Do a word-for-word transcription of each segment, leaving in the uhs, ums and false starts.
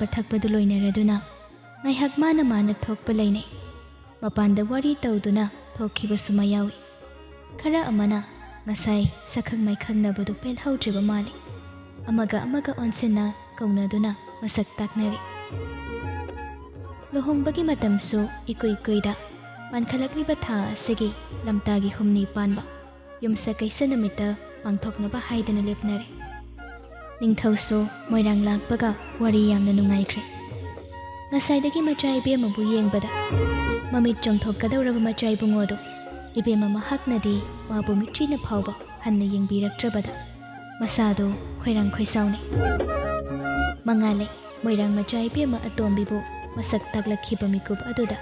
ꯊꯛꯄꯗꯨ ꯂꯣꯏꯅꯔꯗꯨꯅ ꯉꯥꯏꯍꯥꯛ ꯃꯥꯅ ꯃꯥꯅ ꯊꯣꯛꯄ ꯂꯩꯅꯩ꯫ ꯃꯄꯥꯟꯗ ꯋꯥꯔꯤ ꯇꯧꯗꯨꯅ ꯊꯣꯛꯈꯤꯕꯁꯨ ꯃꯌꯥꯎꯏ꯫ ꯈꯔ ꯑꯃꯅ ꯉꯁꯥꯏ ꯁꯛꯈꯪ ꯃꯥꯏꯈꯪꯅꯕꯗꯨ ꯄꯦꯜꯍꯧꯗ꯭ꯔꯤꯕ ꯃꯥꯜꯂꯤ꯫ ꯑꯃꯒ ꯑꯃꯒ ꯑꯣꯟꯁꯤꯟꯅ ꯀꯧꯅꯗꯨꯅ ꯃꯁꯛ ꯇꯥꯛꯅꯔꯤ꯫ ꯂꯨꯍꯣꯡꯕꯒꯤ ꯃꯇꯝꯁꯨ ꯏꯀꯨꯏ ꯀꯨꯏꯗ ꯄꯥꯟꯈꯠꯂꯛꯂꯤꯕ ꯊꯥ ꯑꯁꯤꯒꯤ ꯂꯝꯇꯥꯒꯤ ꯍꯨꯝꯅꯤ ꯄꯥꯟꯕ ꯌꯨꯝꯁꯀꯩꯁ ꯅꯨꯃꯤꯠꯇ ꯄꯥꯡꯊꯣꯛꯅꯕ ꯍꯥꯏꯗꯅ ꯂꯦꯞꯅꯔꯦ꯫ ꯅꯤꯡꯊꯧꯁꯨ ꯃꯣꯏꯔꯥꯡ ꯂꯥꯛꯄꯒ ꯋꯥꯔꯤ ꯌꯥꯝꯅ ꯅꯨꯡꯉꯥꯏꯈ꯭ꯔꯦ꯫ ꯉꯁꯥꯏꯗꯒꯤ ꯃꯆꯥ ꯏꯕꯦꯝꯃꯕꯨ ꯌꯦꯡꯕꯗ ꯃꯃꯤꯠ ꯆꯣꯡꯊꯣꯛꯀꯗꯧꯔꯕ ꯃꯆꯥ ꯏꯕꯨꯡꯉꯣꯗꯨ ꯏꯕꯦꯝꯃ ꯃꯍꯥꯛꯅꯗꯤ ꯃꯥꯕꯨ ꯃꯤꯠꯆꯤꯅ ꯐꯥꯎꯕ ꯍꯟꯅ ꯌꯦꯡꯕꯤꯔꯛꯇ꯭ꯔꯕꯗ ꯃꯁꯥꯗꯨ ꯈꯣꯏꯔꯥꯡ ꯈꯣꯏꯁꯥꯎꯅꯩ꯫ ꯃꯉꯥꯜꯂꯩ ꯃꯣꯏꯔꯥꯡ ꯃꯆꯥ ꯏꯕꯦꯝꯃ ꯑꯇꯣꯝꯕꯤꯕꯨ ꯃꯁꯛ ꯇꯥꯛꯂꯛꯈꯤꯕ ꯃꯤꯀꯨꯞ ꯑꯗꯨꯗ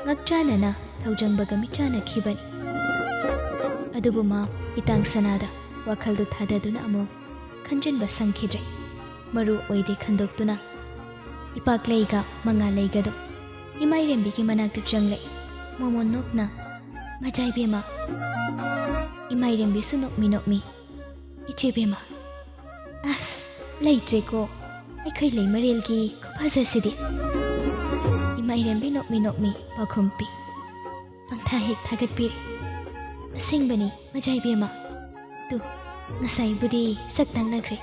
ꯉꯛꯆꯥꯅꯅ ꯊꯧꯖꯪꯕꯒ ꯃꯤꯠꯆꯥꯅꯈꯤꯕꯅꯤ꯫ ꯑꯗꯨꯕꯨ ꯃꯥ ꯏꯇꯥꯡ ꯁꯅꯥꯗ ꯋꯥꯈꯜꯗꯨ ꯊꯥꯗꯗꯨꯅ ꯑꯃꯨꯛ ꯈꯟꯖꯤꯟꯕ ꯁꯪꯈꯤꯗ꯭ꯔꯦ꯫ ꯃꯔꯨ ꯑꯣꯏꯗꯦ ꯈꯟꯗꯣꯛꯇꯨꯅ ꯏꯄꯥꯛꯂꯩꯒ ꯃꯉꯥꯜꯂꯩꯒꯗꯣ ꯏꯃꯥꯏꯔꯦꯝꯕꯤꯒꯤ ꯃꯅꯥꯛꯇ ꯆꯪꯂꯛꯏ꯫ ꯃꯣꯃꯣꯟ ꯅꯣꯛꯅ, "ꯃꯆꯥ ꯏꯕꯦꯝꯃ!" ꯏꯃꯥꯏꯔꯦꯝꯕꯤꯁꯨ ꯅꯣꯛꯃꯤ ꯅꯣꯛꯃꯤ, "ꯏꯆꯦ ꯏꯕꯦꯝꯃ!" ꯑꯁ, ꯂꯩꯇ꯭ꯔꯦꯀꯣ ꯑꯩꯈꯣꯏ ꯂꯩꯃꯔꯦꯜꯒꯤ ꯈꯨꯐꯖꯁꯤꯗꯤ꯫ ꯏꯃꯥꯏꯔꯦꯝꯕꯤ ꯅꯣꯛꯃꯤ ꯅꯣꯛꯃꯤ ꯄꯥꯎꯈꯨꯝ ꯄꯤ꯫ ꯄꯪꯊꯥ ꯍꯦꯛ ꯊꯥꯒꯠꯄꯤꯔꯦ꯫ "ꯑꯁꯦꯡꯕꯅꯤ, ꯃꯆꯥ ꯏꯕꯦꯝꯃ꯫ ꯇꯨ, ꯉꯁꯥꯏꯕꯨꯗꯤ ꯁꯛ ꯇꯥꯛꯅꯈ꯭ꯔꯦ,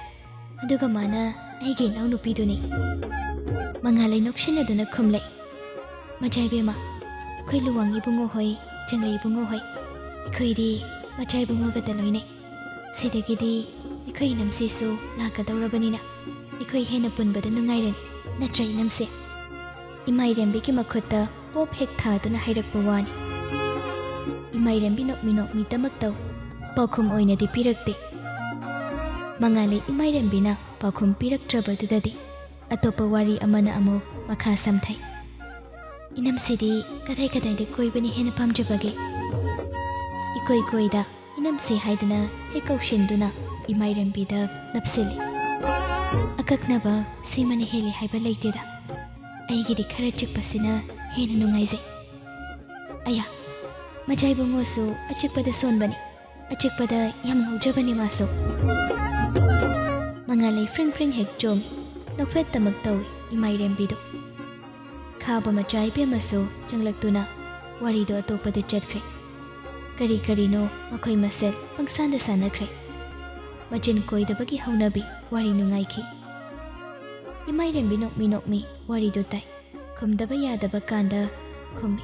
ꯑꯗꯨꯒ ꯃꯥꯅ ꯑꯩꯒꯤ ꯏꯅꯥꯎꯅꯨꯄꯤꯗꯨꯅꯤ꯫" ꯃꯉꯥꯜꯂꯩ ꯅꯣꯛꯁꯤꯟꯅꯗꯨꯅ ꯈꯨꯝꯂꯛꯏ, "ꯃꯆꯥ ꯏꯕꯦꯝꯃ, ꯑꯩꯈꯣꯏ ꯂꯨꯋꯥꯡ ꯏꯕꯨꯡꯉꯣ ꯍꯣꯏ, ꯆꯪꯂꯩ ꯏꯕꯨꯡꯉꯣ ꯍꯣꯏ, ꯑꯩꯈꯣꯏꯗꯤ ꯃꯆꯥ ꯏꯕꯨꯡꯉꯣꯒꯇ ꯂꯣꯏꯅꯩ꯫ ꯁꯤꯗꯒꯤꯗꯤ ꯑꯩꯈꯣꯏ ꯏꯅꯝꯁꯤꯁꯨ ꯂꯥꯛꯀꯗꯧꯔꯕꯅꯤꯅ ꯑꯩꯈꯣꯏ ꯍꯦꯟꯅ ꯄꯨꯟꯕꯗ ꯅꯨꯡꯉꯥꯏꯔꯅꯤ, ꯅꯠꯇ꯭ꯔꯥ ꯏꯅꯝꯁꯦ?" ꯏꯃꯥꯏꯔꯦꯝꯕꯤꯒꯤ ꯃꯈꯨꯠꯇ ꯄꯣꯞ ꯍꯦꯛ ꯊꯥꯗꯨꯅ ꯍꯥꯏꯔꯛꯄ ꯋꯥꯅꯤ꯫ ꯏꯃꯥꯏꯔꯦꯝꯕꯤ ꯅꯣꯛꯃꯤ ꯅꯣꯛꯃꯤ ꯇꯃꯛ ꯇꯧ꯫ ꯄꯥꯎꯈꯨꯝ ꯑꯣꯏꯅꯗꯤ ꯄꯤꯔꯛꯇꯦ꯫ ꯃꯉꯥꯜꯂꯩ ꯏꯃꯥꯏꯔꯦꯝꯕꯤꯅ ꯄꯥꯎꯈꯨꯝ ꯄꯤꯔꯛꯇ꯭ꯔꯕꯗꯨꯗꯗꯤ ꯑꯇꯣꯞꯄ ꯋꯥꯔꯤ ꯑꯃꯅ ꯑꯃꯨꯛ ꯃꯈꯥ ꯁꯝꯊꯩ꯫ "ꯏꯅꯝꯁꯤꯗꯤ ꯀꯗꯥꯏ ꯀꯗꯥꯏꯗ ꯀꯣꯏꯕꯅ ꯍꯦꯟꯅ ꯄꯥꯝꯖꯕꯒꯦ?" ꯏꯀꯣꯏ ꯀꯣꯏꯗ ꯏꯅꯝꯁꯤ ꯍꯥꯏꯗꯨꯅ ꯍꯦꯛ ꯀꯧꯁꯤꯟꯗꯨꯅ ꯏꯃꯥꯏꯔꯦꯝꯕꯤꯗ ꯅꯞꯁꯤꯜꯂꯤ꯫ "ꯑꯀꯛꯅꯕ ꯁꯤꯃꯅ ꯍꯦꯜꯂꯤ ꯍꯥꯏꯕ ꯂꯩꯇꯦꯗ꯫ ꯑꯩꯒꯤꯗꯤ ꯈꯔ ꯆꯤꯛꯄꯁꯤꯅ ꯍꯦꯟꯅ ꯅꯨꯡꯉꯥꯏꯖꯩ꯫" ꯑꯌꯥ, ꯃꯆꯥ ꯏꯕꯨꯡꯉꯣꯁꯨ ꯑꯆꯤꯛꯄꯗ ꯁꯣꯟꯕꯅꯤ, ꯑꯆꯤꯛꯄꯗ ꯌꯥꯝ ꯉꯥꯎꯖꯕꯅꯤ ꯃꯥꯁꯨ꯫ ꯃꯉꯥꯜꯂꯩ ꯐ꯭ꯔꯤꯡ ꯐ꯭ꯔꯤꯡ ꯍꯦꯛ ꯆꯣꯡꯉꯤ, ꯅꯣꯛꯐꯦꯠꯇꯃꯛ ꯇꯧꯏ꯫ ꯏꯃꯥꯏꯔꯦꯝꯕꯤꯗꯨ꯫ ꯈꯥꯕ ꯃꯆꯥ ꯏꯕꯦꯝꯃꯁꯨ ꯆꯪꯂꯛꯇꯨꯅ ꯋꯥꯔꯤꯗꯨ ꯑꯇꯣꯞꯄꯗ ꯆꯠꯈ꯭ꯔꯦ꯫ ꯀꯔꯤ ꯀꯔꯤꯅꯣ ꯃꯈꯣꯏ ꯃꯁꯦꯜ ꯄꯪꯁꯥꯟꯗ ꯁꯥꯟꯅꯈ꯭ꯔꯦ꯫ ꯃꯆꯤꯟ ꯀꯣꯏꯗꯕꯒꯤ ꯍꯧꯅꯕꯤ ꯋꯥꯔꯤ ꯅꯨꯡꯉꯥꯏꯈꯤ꯫ ꯏꯃꯥꯏꯔꯦꯝꯕꯤ ꯅꯣꯛꯃꯤ ꯅꯣꯛꯃꯤ ꯋꯥꯔꯤꯗꯨ ꯇꯥꯏ꯫ ꯈꯨꯝꯗꯕ ꯌꯥꯗꯕ ꯀꯥꯟꯗ ꯈꯨꯝꯃꯤ꯫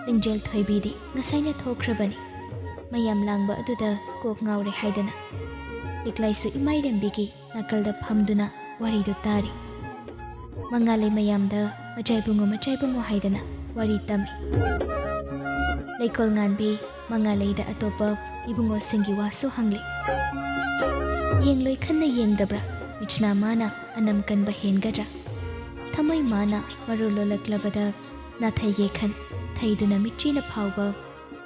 ꯂꯤꯡꯖꯦꯜ ꯊꯣꯏꯕꯤꯗꯤ ꯉꯁꯥꯏꯅ ꯊꯣꯛꯈ꯭ꯔꯕꯅꯤ꯫ ꯃꯌꯥꯝ ꯂꯥꯡꯕ ꯑꯗꯨꯗ ꯀꯣꯛ ꯉꯥꯎꯔꯦ ꯍꯥꯏꯗꯅ꯫ ꯂꯤꯛꯂꯥꯏꯁꯨ ꯏꯃꯥꯏꯔꯦꯝꯕꯤꯒꯤ ꯅꯥꯀꯜꯗ ꯐꯝꯗꯨꯅ ꯋꯥꯔꯤꯗꯨ ꯇꯥꯔꯤ꯫ ꯃꯉꯥꯂꯩ ꯃꯌꯥꯝꯗ ꯃꯆꯥꯏꯕꯨꯡꯉꯣ ꯃꯆꯥꯏꯕꯨꯡꯉꯣ ꯍꯥꯏꯗꯅ ꯋꯥꯔꯤ ꯇꯝꯃꯤ꯫ ꯂꯩꯀꯣꯜ ꯉꯥꯟꯕꯤ ꯃꯉꯥꯂꯩꯗ ꯑꯇꯣꯞꯄ ꯏꯕꯨꯡꯉꯣꯁꯤꯡꯒꯤ ꯋꯥꯁꯨ ꯍꯪꯂꯤ꯫ ꯌꯦꯡꯂꯣꯏ ꯈꯟꯅ ꯌꯦꯡꯗꯕ꯭ꯔꯥ? ꯃꯤꯠꯁꯅꯥ ꯃꯥꯅ ꯑꯅꯝ ꯀꯟꯕ ꯍꯦꯟꯒꯗ꯭ꯔꯥ? ꯊꯃꯣꯏ ꯃꯥꯅ ꯃꯔꯨ ꯂꯣꯜꯂꯛꯂꯕꯗ ꯅꯥꯊꯩꯒꯦ ꯈꯟ ꯊꯩꯗꯨꯅ ꯃꯤꯠꯆꯤꯅ ꯐꯥꯎꯕ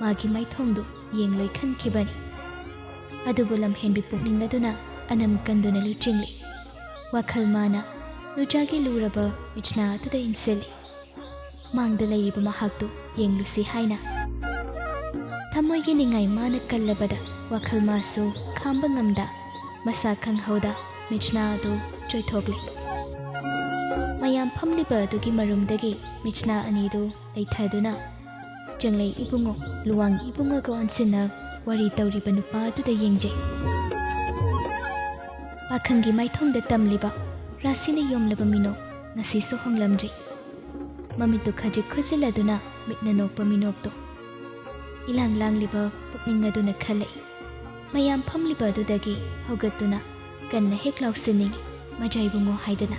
ꯃꯥꯒꯤ ꯃꯥꯏꯊꯣꯡꯗꯨ ꯌꯦꯡꯂꯣꯏ ꯈꯟꯈꯤꯕꯅꯤ꯫ ꯑꯗꯨꯕꯨ ꯂꯝꯍꯦꯟꯕꯤ ꯄꯨꯛꯅꯤꯡ ꯑꯗꯨꯅ ꯑꯅꯝ ꯀꯟꯗꯨꯅ ꯂꯨꯆꯤꯡꯂꯤ꯫ ꯋꯥꯈꯜ ꯃꯥꯅ ꯅꯨꯆꯥꯒꯤ ꯂꯨꯔꯕ ꯃꯤꯠꯁꯅꯥ ꯑꯗꯨꯗ ꯏꯟꯁꯤꯜꯂꯤ꯫ ꯃꯥꯡꯗ ꯂꯩꯔꯤꯕ ꯃꯍꯥꯛꯇꯨ ꯌꯦꯡꯂꯨꯁꯤ ꯍꯥꯏꯅ꯫ ꯊꯃꯣꯏꯒꯤ ꯅꯤꯡꯉꯥꯏ ꯃꯥꯅ ꯀꯜꯂꯕꯗ ꯋꯥꯈꯜ ꯃꯥꯁꯨ ꯈꯥꯝꯕ ꯉꯝꯗ ꯃꯁꯥ ꯈꯪꯍꯧꯗ ꯃꯤꯠꯁꯅꯥ ꯑꯗꯨ ꯆꯣꯏꯊꯣꯛꯂꯦ꯫ ꯃꯌꯥꯝ ꯐꯝꯂꯤꯕ ꯑꯗꯨꯒꯤ ꯃꯔꯨꯝꯗꯒꯤ ꯃꯤꯠꯁꯅꯥ ꯑꯅꯤꯗꯨ ꯂꯩꯊꯗꯨꯅ ꯆꯦꯡꯂꯩ ꯏꯕꯨꯡꯉꯣ, ꯂꯨꯋꯥꯡ ꯏꯕꯨꯡꯉꯣꯒ ꯑꯣꯟꯁꯤꯟꯅ ꯋꯥꯔꯤ ꯇꯧꯔꯤꯕ ꯅꯨꯄꯥ ꯑꯗꯨꯗ ꯌꯦꯡꯖꯩ꯫ ꯄꯥꯈꯪꯒꯤ ꯃꯥꯏꯊꯣꯡꯗ ꯇꯝꯂꯤꯕ ꯔꯥꯁꯤꯅ ꯌꯣꯝꯂꯕ ꯃꯤꯅꯣꯛ ꯉꯁꯤꯁꯨ ꯍꯣꯡꯂꯝꯗ꯭ꯔꯤ꯫ ꯃꯃꯤꯠꯇꯨ ꯈꯖꯤꯛ ꯈꯨꯖꯤꯜꯂꯗꯨꯅ ꯃꯤꯠꯅ ꯅꯣꯛꯄ ꯃꯤꯅꯣꯛꯇꯣ ꯏꯂꯥꯡ ꯂꯥꯡꯂꯤꯕ ꯄꯨꯛꯅꯤꯡ ꯑꯗꯨꯅ ꯈꯜꯂꯛꯏ꯫ ꯃꯌꯥꯝ ꯐꯝꯂꯤꯕ ꯑꯗꯨꯗꯒꯤ ꯍꯧꯒꯠꯇꯨꯅ ꯀꯟꯅ ꯍꯦꯛ ꯂꯥꯎꯁꯤꯟꯅꯤꯡꯏ, "ꯃꯖꯥꯏꯕꯨꯡꯉꯣ" ꯍꯥꯏꯗꯅ꯫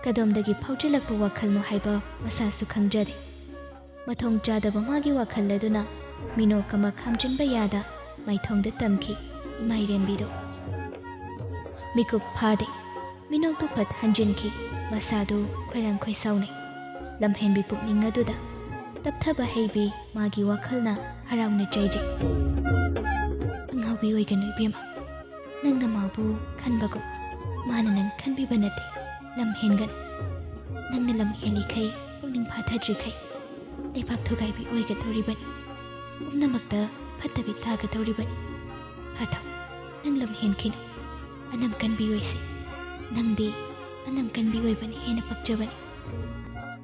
ꯀꯗꯣꯝꯗꯒꯤ ꯐꯥꯎꯖꯤꯜꯂꯛꯄ ꯋꯥꯈꯜꯅꯣ ꯍꯥꯏꯕ ꯃꯁꯥꯁꯨ ꯈꯪꯖꯗꯦ꯫ ꯃꯊꯣꯡ ꯆꯥꯗꯕ ꯃꯥꯒꯤ ꯋꯥꯈꯜ ꯑꯗꯨꯅ ꯃꯤꯅꯣꯛ ꯑꯃ ꯈꯥꯝꯖꯤꯟꯕ ꯌꯥꯗ ꯃꯥꯏꯊꯣꯡꯗ ꯇꯝꯈꯤ ꯏꯃꯥꯏꯔꯦꯝꯕꯤꯗꯨ꯫ ꯃꯤꯀꯨꯞ ꯐꯥꯗꯦ꯫ ꯃꯤꯅꯣꯛꯇꯨ ꯐꯠ ꯍꯟꯖꯤꯟꯈꯤ꯫ ꯃꯁꯥꯗꯨ ꯈꯣꯏꯔꯥꯡ ꯈꯣꯏꯁꯥꯎꯅꯩ꯫ ꯂꯝꯍꯦꯟꯕꯤ ꯄꯨꯛꯅꯤꯡ ꯑꯗꯨꯗ ꯇꯞꯊꯕ ꯍꯩꯕꯤ ꯃꯥꯒꯤ ꯋꯥꯈꯜꯅ ꯍꯔꯥꯎꯅ ꯆꯩꯖꯩ꯫ "ꯑꯉꯥꯎꯕꯤ ꯑꯣꯏꯒꯅꯨ ꯏꯕꯦꯝꯃ꯫ ꯅꯪꯅ ꯃꯥꯕꯨ ꯈꯟꯕꯒꯨꯝ ꯃꯥꯅ ꯅꯪ ꯈꯟꯕꯤꯕ ꯅꯠꯇꯦ꯫ ꯂꯝ ꯍꯦꯟꯒꯅꯨ꯫ ꯅꯪꯅ ꯂꯝ ꯍꯦꯜꯂꯤꯈꯩ ꯄꯨꯛꯅꯤꯡ ꯐꯥꯊꯗ꯭ꯔꯤꯈꯩ ꯂꯩꯕꯥꯛ ꯊꯨꯒꯥꯏꯕꯤ ꯑꯣꯏꯒꯗꯧꯔꯤꯕꯅꯤ꯫ ꯄꯨꯝꯅꯃꯛꯇ ꯐꯠꯇꯕꯤ ꯇꯥꯒꯗꯧꯔꯤꯕꯅꯤ꯫ ꯐꯥꯊꯧ, ꯅꯪ ꯂꯝ ꯍꯦꯟꯈꯤꯅꯨ꯫ ꯑꯅꯝ ꯀꯟꯕꯤ ꯑꯣꯏꯁꯤ꯫ ꯅꯪꯗꯤ ꯑꯅꯝ ꯀꯟꯕꯤ ꯑꯣꯏꯕꯅ ꯍꯦꯟꯅ ꯄꯛꯆꯕꯅꯤ꯫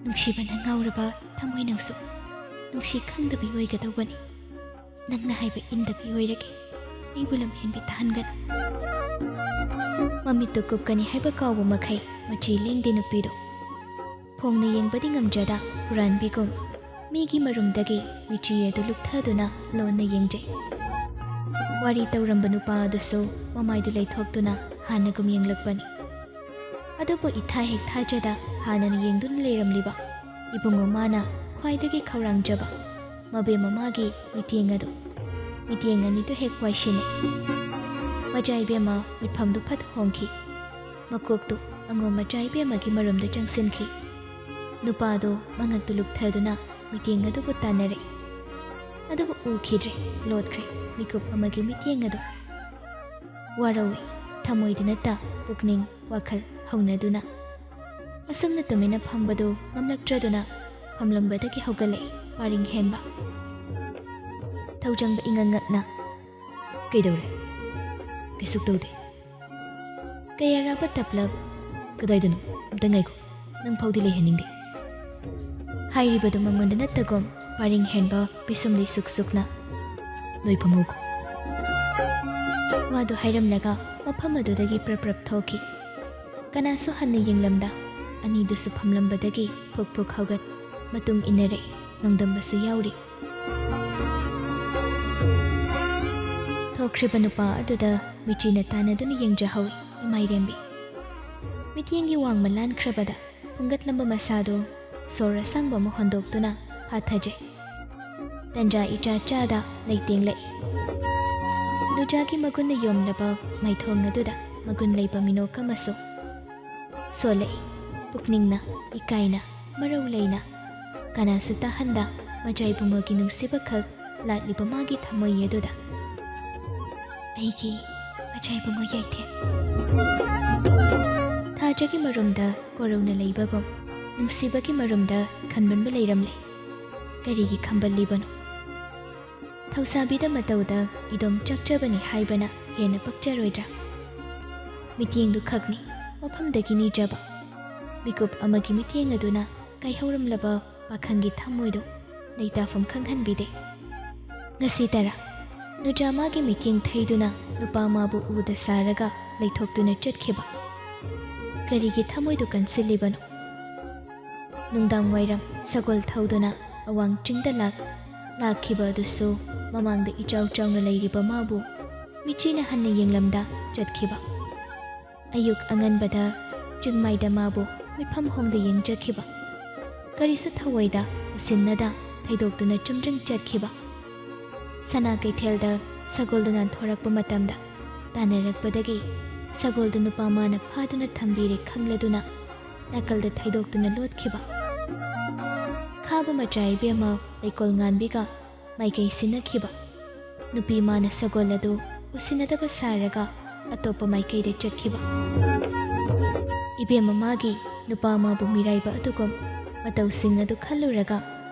ꯅꯨꯡꯁꯤꯕꯅ ꯉꯥꯎꯔꯕ ꯊꯃꯣꯏ ꯅꯪꯁꯨ ꯅꯨꯡꯁꯤ ꯈꯪꯗꯕꯤ ꯑꯣꯏꯒꯗꯧꯕꯅꯤ꯫ ꯅꯪꯅ ꯍꯥꯏꯕ ꯏꯟꯗꯕꯤ ꯑꯣꯏꯔꯒꯦ, ꯑꯩꯕꯨ ꯂꯝꯍꯦꯟꯕꯤ ꯇꯥꯍꯟꯒꯅꯨ꯫ ꯃꯃꯤꯠꯇꯨ ꯀꯨꯞꯀꯅꯤ ꯍꯥꯏꯕ ꯀꯥꯎꯕ ꯃꯈꯩ ꯃꯆꯤ ꯂꯦꯡꯗꯦ ꯅꯨꯄꯤꯗꯨ꯫ ꯐꯣꯡꯅ ꯌꯦꯡꯕꯗꯤ ꯉꯝꯖꯗ ꯍꯨꯔꯥꯟꯕꯤꯒꯨꯝ ꯃꯤꯒꯤ ꯃꯔꯨꯝꯗꯒꯤ ꯃꯤꯆꯤ ꯑꯗꯨ ꯂꯨꯞꯊꯗꯨꯅ ꯂꯣꯟꯅ ꯌꯦꯡꯖꯩ꯫ ꯋꯥꯔꯤ ꯇꯧꯔꯝꯕ ꯅꯨꯄꯥ ꯑꯗꯨꯁꯨ ꯃꯃꯥꯏꯗꯨ ꯂꯩꯊꯣꯛꯇꯨꯅ ꯍꯥꯟꯅꯒꯨꯝ ꯌꯦꯡꯂꯛꯄꯅꯤ꯫ ꯑꯗꯨꯕꯨ ꯏꯊꯥ ꯍꯦꯛ ꯊꯥꯖꯗ ꯍꯥꯟꯅꯅ ꯌꯦꯡꯗꯨꯅ ꯂꯩꯔꯝꯂꯤꯕ ꯏꯕꯨꯡꯉꯣ ꯃꯥꯅ ꯈ꯭ꯋꯥꯏꯗꯒꯤ ꯈꯧꯔꯥꯡꯖꯕ ꯃꯕꯦꯝ ꯃꯃꯥꯒꯤ ꯃꯤꯠꯌꯦꯡ ꯑꯗꯨ, ꯃꯤꯠꯌꯦꯡ ꯑꯅꯤꯗꯨ ꯍꯦꯛ ꯋꯥꯏꯁꯤꯟꯅꯩ꯫ ꯃꯆꯥ ꯏꯕꯦꯝꯃ ꯃꯤꯠꯐꯝꯗꯨ ꯐꯠ ꯍꯣꯡꯈꯤ꯫ ꯃꯀꯣꯛꯇꯨ ꯑꯉꯣꯝ ꯃꯆꯥ ꯏꯕꯦꯝꯃꯒꯤ ꯃꯔꯨꯝꯗ ꯆꯪꯁꯤꯟꯈꯤ꯫ ꯅꯨꯄꯥꯗꯨ ꯃꯉꯛꯇꯨ ꯂꯨꯞꯊꯗꯨꯅ ꯃꯤꯠꯌꯦꯡ ꯑꯗꯨꯕꯨ ꯇꯥꯟꯅꯔꯛꯏ꯫ ꯑꯗꯨꯕꯨ ꯎꯈꯤꯗ꯭ꯔꯦ, ꯂꯣꯠꯈ꯭ꯔꯦ ꯃꯤꯀꯨꯞ ꯑꯃꯒꯤ ꯃꯤꯠꯌꯦꯡ ꯑꯗꯨ꯫ ꯋꯥꯔꯧꯏ, ꯊꯃꯣꯏꯗ ꯅꯠꯇ ꯄꯨꯛꯅꯤꯡ ꯋꯥꯈꯜ ꯍꯧꯅꯗꯨꯅ꯫ ꯑꯁꯨꯝꯅ ꯇꯨꯃꯤꯟꯅ ꯐꯝꯕꯗꯨ ꯉꯝꯂꯛꯇ꯭ꯔꯗꯨꯅ ꯐꯝꯂꯝꯕꯗꯒꯤ ꯍꯧꯒꯠꯂꯛꯏ ꯄꯥꯔꯤꯡ ꯍꯦꯟꯕ꯫ ꯊꯧꯖꯪꯕ ꯏꯉꯛ ꯉꯛꯅ, "ꯀꯩꯗꯧꯔꯦ?" "ꯀꯩꯁꯨ ꯇꯧꯗꯦ꯫" "ꯀꯌꯥꯔꯥꯕ ꯇꯞꯂꯞ?" "ꯀꯗꯥꯏꯗꯅꯣ? ꯑꯝꯇ ꯉꯥꯏꯈꯣ, ꯅꯪ ꯐꯥꯎꯗꯤ ꯂꯩꯍꯟꯅꯤꯡꯗꯦ꯫" ꯍꯥꯏꯔꯤꯕꯗꯨ ꯃꯉꯣꯟꯗ ꯅꯠꯇꯒꯨꯝ ꯄꯥꯔꯤꯡ ꯍꯦꯟꯕ ꯄꯤꯁꯨꯝꯂꯤ ꯁꯨꯛ ꯁꯨꯛꯅ, "ꯅꯣꯏ ꯐꯝꯍꯧꯈꯣ꯫" ꯋꯥꯗꯨ ꯍꯥꯏꯔꯝꯂꯒ ꯃꯐꯝ ꯑꯗꯨꯗꯒꯤ ꯄ꯭ꯔꯞ ꯄ꯭ꯔꯞ ꯊꯣꯛꯈꯤ꯫ ꯀꯅꯥꯁꯨ ꯍꯟꯅ ꯌꯦꯡꯂꯝꯗ ꯑꯅꯤꯗꯨꯁꯨ ꯐꯝꯂꯝꯕꯗꯒꯤ ꯐꯨꯛ ꯐꯨꯛ ꯍꯧꯒꯠ ꯃꯇꯨꯡ ꯏꯟꯅꯔꯛꯏ, ꯅꯣꯡꯗꯝꯕꯁꯨ ꯌꯥꯎꯔꯤ꯫ ꯊꯣꯛꯈ꯭ꯔꯤꯕ ꯅꯨꯄꯥ ꯑꯗꯨꯗ ꯃꯤꯆꯤꯅ ꯇꯥꯟꯅꯗꯨꯅ ꯌꯦꯡꯖꯍꯧꯏ ꯏꯃꯥꯏꯔꯦꯝꯕꯤ꯫ ꯃꯤꯠꯌꯦꯡꯒꯤ ꯋꯥꯡꯃ ꯂꯥꯟꯈ꯭ꯔꯕꯗ ꯐꯨꯡꯒꯠꯂꯝꯕ ꯃꯁꯥꯗꯨ ꯁꯣꯔ ꯑꯁꯥꯡꯕ ꯑꯃ ꯍꯣꯟꯗꯣꯛꯇꯨꯅ ꯐꯥꯊꯖꯩ꯫ ꯇꯟꯖꯥ ꯏꯆꯥ ꯆꯥꯗ ꯂꯩꯇꯦꯡꯂꯛꯏ꯫ ꯂꯨꯖꯥꯒꯤ ꯃꯒꯨꯟꯅ ꯌꯣꯝꯂꯕ ꯃꯥꯏꯊꯣꯡ ꯑꯗꯨꯗ ꯃꯒꯨꯟ ꯂꯩꯕ ꯃꯤꯅꯣꯛ ꯑꯃꯁꯨ ꯁꯣꯜꯂꯛꯏ꯫ ꯄꯨꯛꯅꯤꯡꯅ, ꯏꯀꯥꯏꯅ, ꯃꯔꯧ ꯂꯩꯅ, ꯀꯅꯥꯁꯨ ꯇꯥꯍꯟꯗ ꯃꯆꯥꯏꯕꯨꯡꯉꯣꯒꯤ ꯅꯨꯡꯁꯤꯕ ꯈꯛ ꯂꯥꯠꯂꯤꯕ ꯃꯥꯒꯤ ꯊꯃꯣꯏ ꯑꯗꯨꯗ꯫ ꯑꯩꯒꯤ ꯃꯆꯥꯏꯕꯨꯡꯉꯣ ꯌꯥꯏꯊꯦꯝ꯫ ꯊꯥꯖꯒꯤ ꯃꯔꯨꯝꯗ ꯀꯣꯔꯧꯅ ꯂꯩꯕꯒꯨꯝ ꯅꯨꯡꯁꯤꯕꯒꯤ ꯃꯔꯨꯝꯗ ꯈꯟꯕꯟꯕ ꯂꯩꯔꯝꯂꯦ꯫ ꯀꯔꯤꯒꯤ ꯈꯝꯕꯜꯂꯤꯕꯅꯣ? ꯊꯧꯁꯥꯕꯤꯗ ꯃꯇꯧꯗ ꯏꯗꯣꯝ ꯆꯥꯛꯆꯕꯅꯤ ꯍꯥꯏꯕꯅ ꯍꯦꯟꯅ ꯄꯛꯆꯔꯣꯏꯗ꯭ꯔꯥ? ꯃꯤꯠꯌꯦꯡꯗꯨ ꯈꯛꯅꯤ꯫ ꯃꯐꯝꯗꯒꯤ ꯅꯤꯖꯕ꯫ ꯃꯤꯀꯨꯞ ꯑꯃꯒꯤ ꯃꯤꯠꯌꯦꯡ ꯑꯗꯨꯅ ꯀꯥꯏꯍꯧꯔꯝꯂꯕ ꯄꯥꯈꯪꯒꯤ ꯊꯃꯣꯏꯗꯨ ꯂꯩꯇꯥꯐꯝ ꯈꯪꯍꯟꯕꯤꯗꯦ꯫ ꯉꯁꯤ ꯇꯔꯥ ꯅꯨꯖꯥ ꯃꯥꯒꯤ ꯃꯤꯠꯌꯦꯡ ꯊꯩꯗꯨꯅ ꯅꯨꯄꯥ ꯃꯥꯕꯨ ꯎꯗ ꯁꯥꯔꯒ ꯂꯩꯊꯣꯛꯇꯨꯅ ꯆꯠꯈꯤꯕ꯫ ꯀꯔꯤꯒꯤ ꯊꯃꯣꯏꯗꯨ ꯀꯟꯁꯤꯜꯂꯤꯕꯅꯣ? ꯅꯨꯡꯗꯥꯡ ꯋꯥꯏꯔꯝ ꯁꯒꯣꯜ ꯊꯧꯗꯨꯅ ꯑꯋꯥꯡ ꯆꯤꯡꯗ ꯂꯥꯛ-, ꯂꯥꯛꯈꯤꯕ ꯑꯗꯨꯁꯨ ꯃꯃꯥꯡꯗ ꯏꯆꯥꯎ ꯆꯥꯎꯅ ꯂꯩꯔꯤꯕ ꯃꯥꯕꯨ ꯃꯤꯠꯆꯤꯅ ꯍꯟꯅ ꯌꯦꯡꯂꯝꯗ ꯆꯠꯈꯤꯕ꯫ ꯑꯌꯨꯛ ꯑꯉꯟꯕꯗ ꯆꯤꯡꯃꯥꯏꯗ ꯃꯥꯕꯨ ꯃꯤꯠꯐꯝ ꯍꯣꯡꯗ ꯌꯦꯡꯖꯈꯤꯕ꯫ ꯀꯔꯤꯁꯨ ꯊꯧꯑꯣꯏꯗ ꯎꯁꯤꯟꯅꯗ ꯊꯩꯗꯣꯛꯇꯨꯅ ꯆꯨꯝꯗ꯭ꯔꯤꯡ ꯆꯠꯈꯤꯕ꯫ ꯁꯅꯥ ꯀꯩꯊꯦꯜꯗ ꯁꯒꯣꯜꯗꯨ ꯅꯥꯟꯊꯣꯔꯛꯄ ꯃꯇꯝꯗ ꯇꯥꯟꯅꯔꯛꯄꯗꯒꯤ ꯁꯒꯣꯜꯗꯨ ꯅꯨꯄꯥ ꯃꯥꯅ ꯐꯥꯗꯨꯅ ꯊꯝꯕꯤꯔꯦ ꯈꯪꯂꯗꯨꯅ ꯅꯥꯀꯜꯗ ꯊꯩꯗꯣꯛꯇꯨꯅ ꯂꯣꯠꯈꯤꯕ꯫ ꯈꯥꯕ ꯃꯆꯥ ꯏꯕꯦꯝꯃ ꯂꯩꯀꯣꯜ ꯉꯥꯟꯕꯤꯒ ꯃꯥꯏꯀꯩ ꯁꯤꯟꯅꯈꯤꯕ꯫ ꯅꯨꯄꯤ ꯃꯥꯅ ꯁꯒꯣꯜ ꯑꯗꯨ ꯎꯁꯤꯟꯅꯗꯕ ꯁꯥꯔꯒ ꯑꯇꯣꯞꯄ ꯃꯥꯏꯀꯩꯗ ꯆꯠꯈꯤꯕ꯫ ꯏꯕꯦꯝꯃ ꯃꯥꯒꯤ ꯅꯨꯄꯥ ꯃꯥꯕꯨ ꯃꯤꯔꯥꯏꯕ ꯑꯗꯨꯒꯨꯝ ꯃꯇꯧꯁꯤꯡ ꯑꯗꯨ ꯈꯜꯂꯨꯔꯒ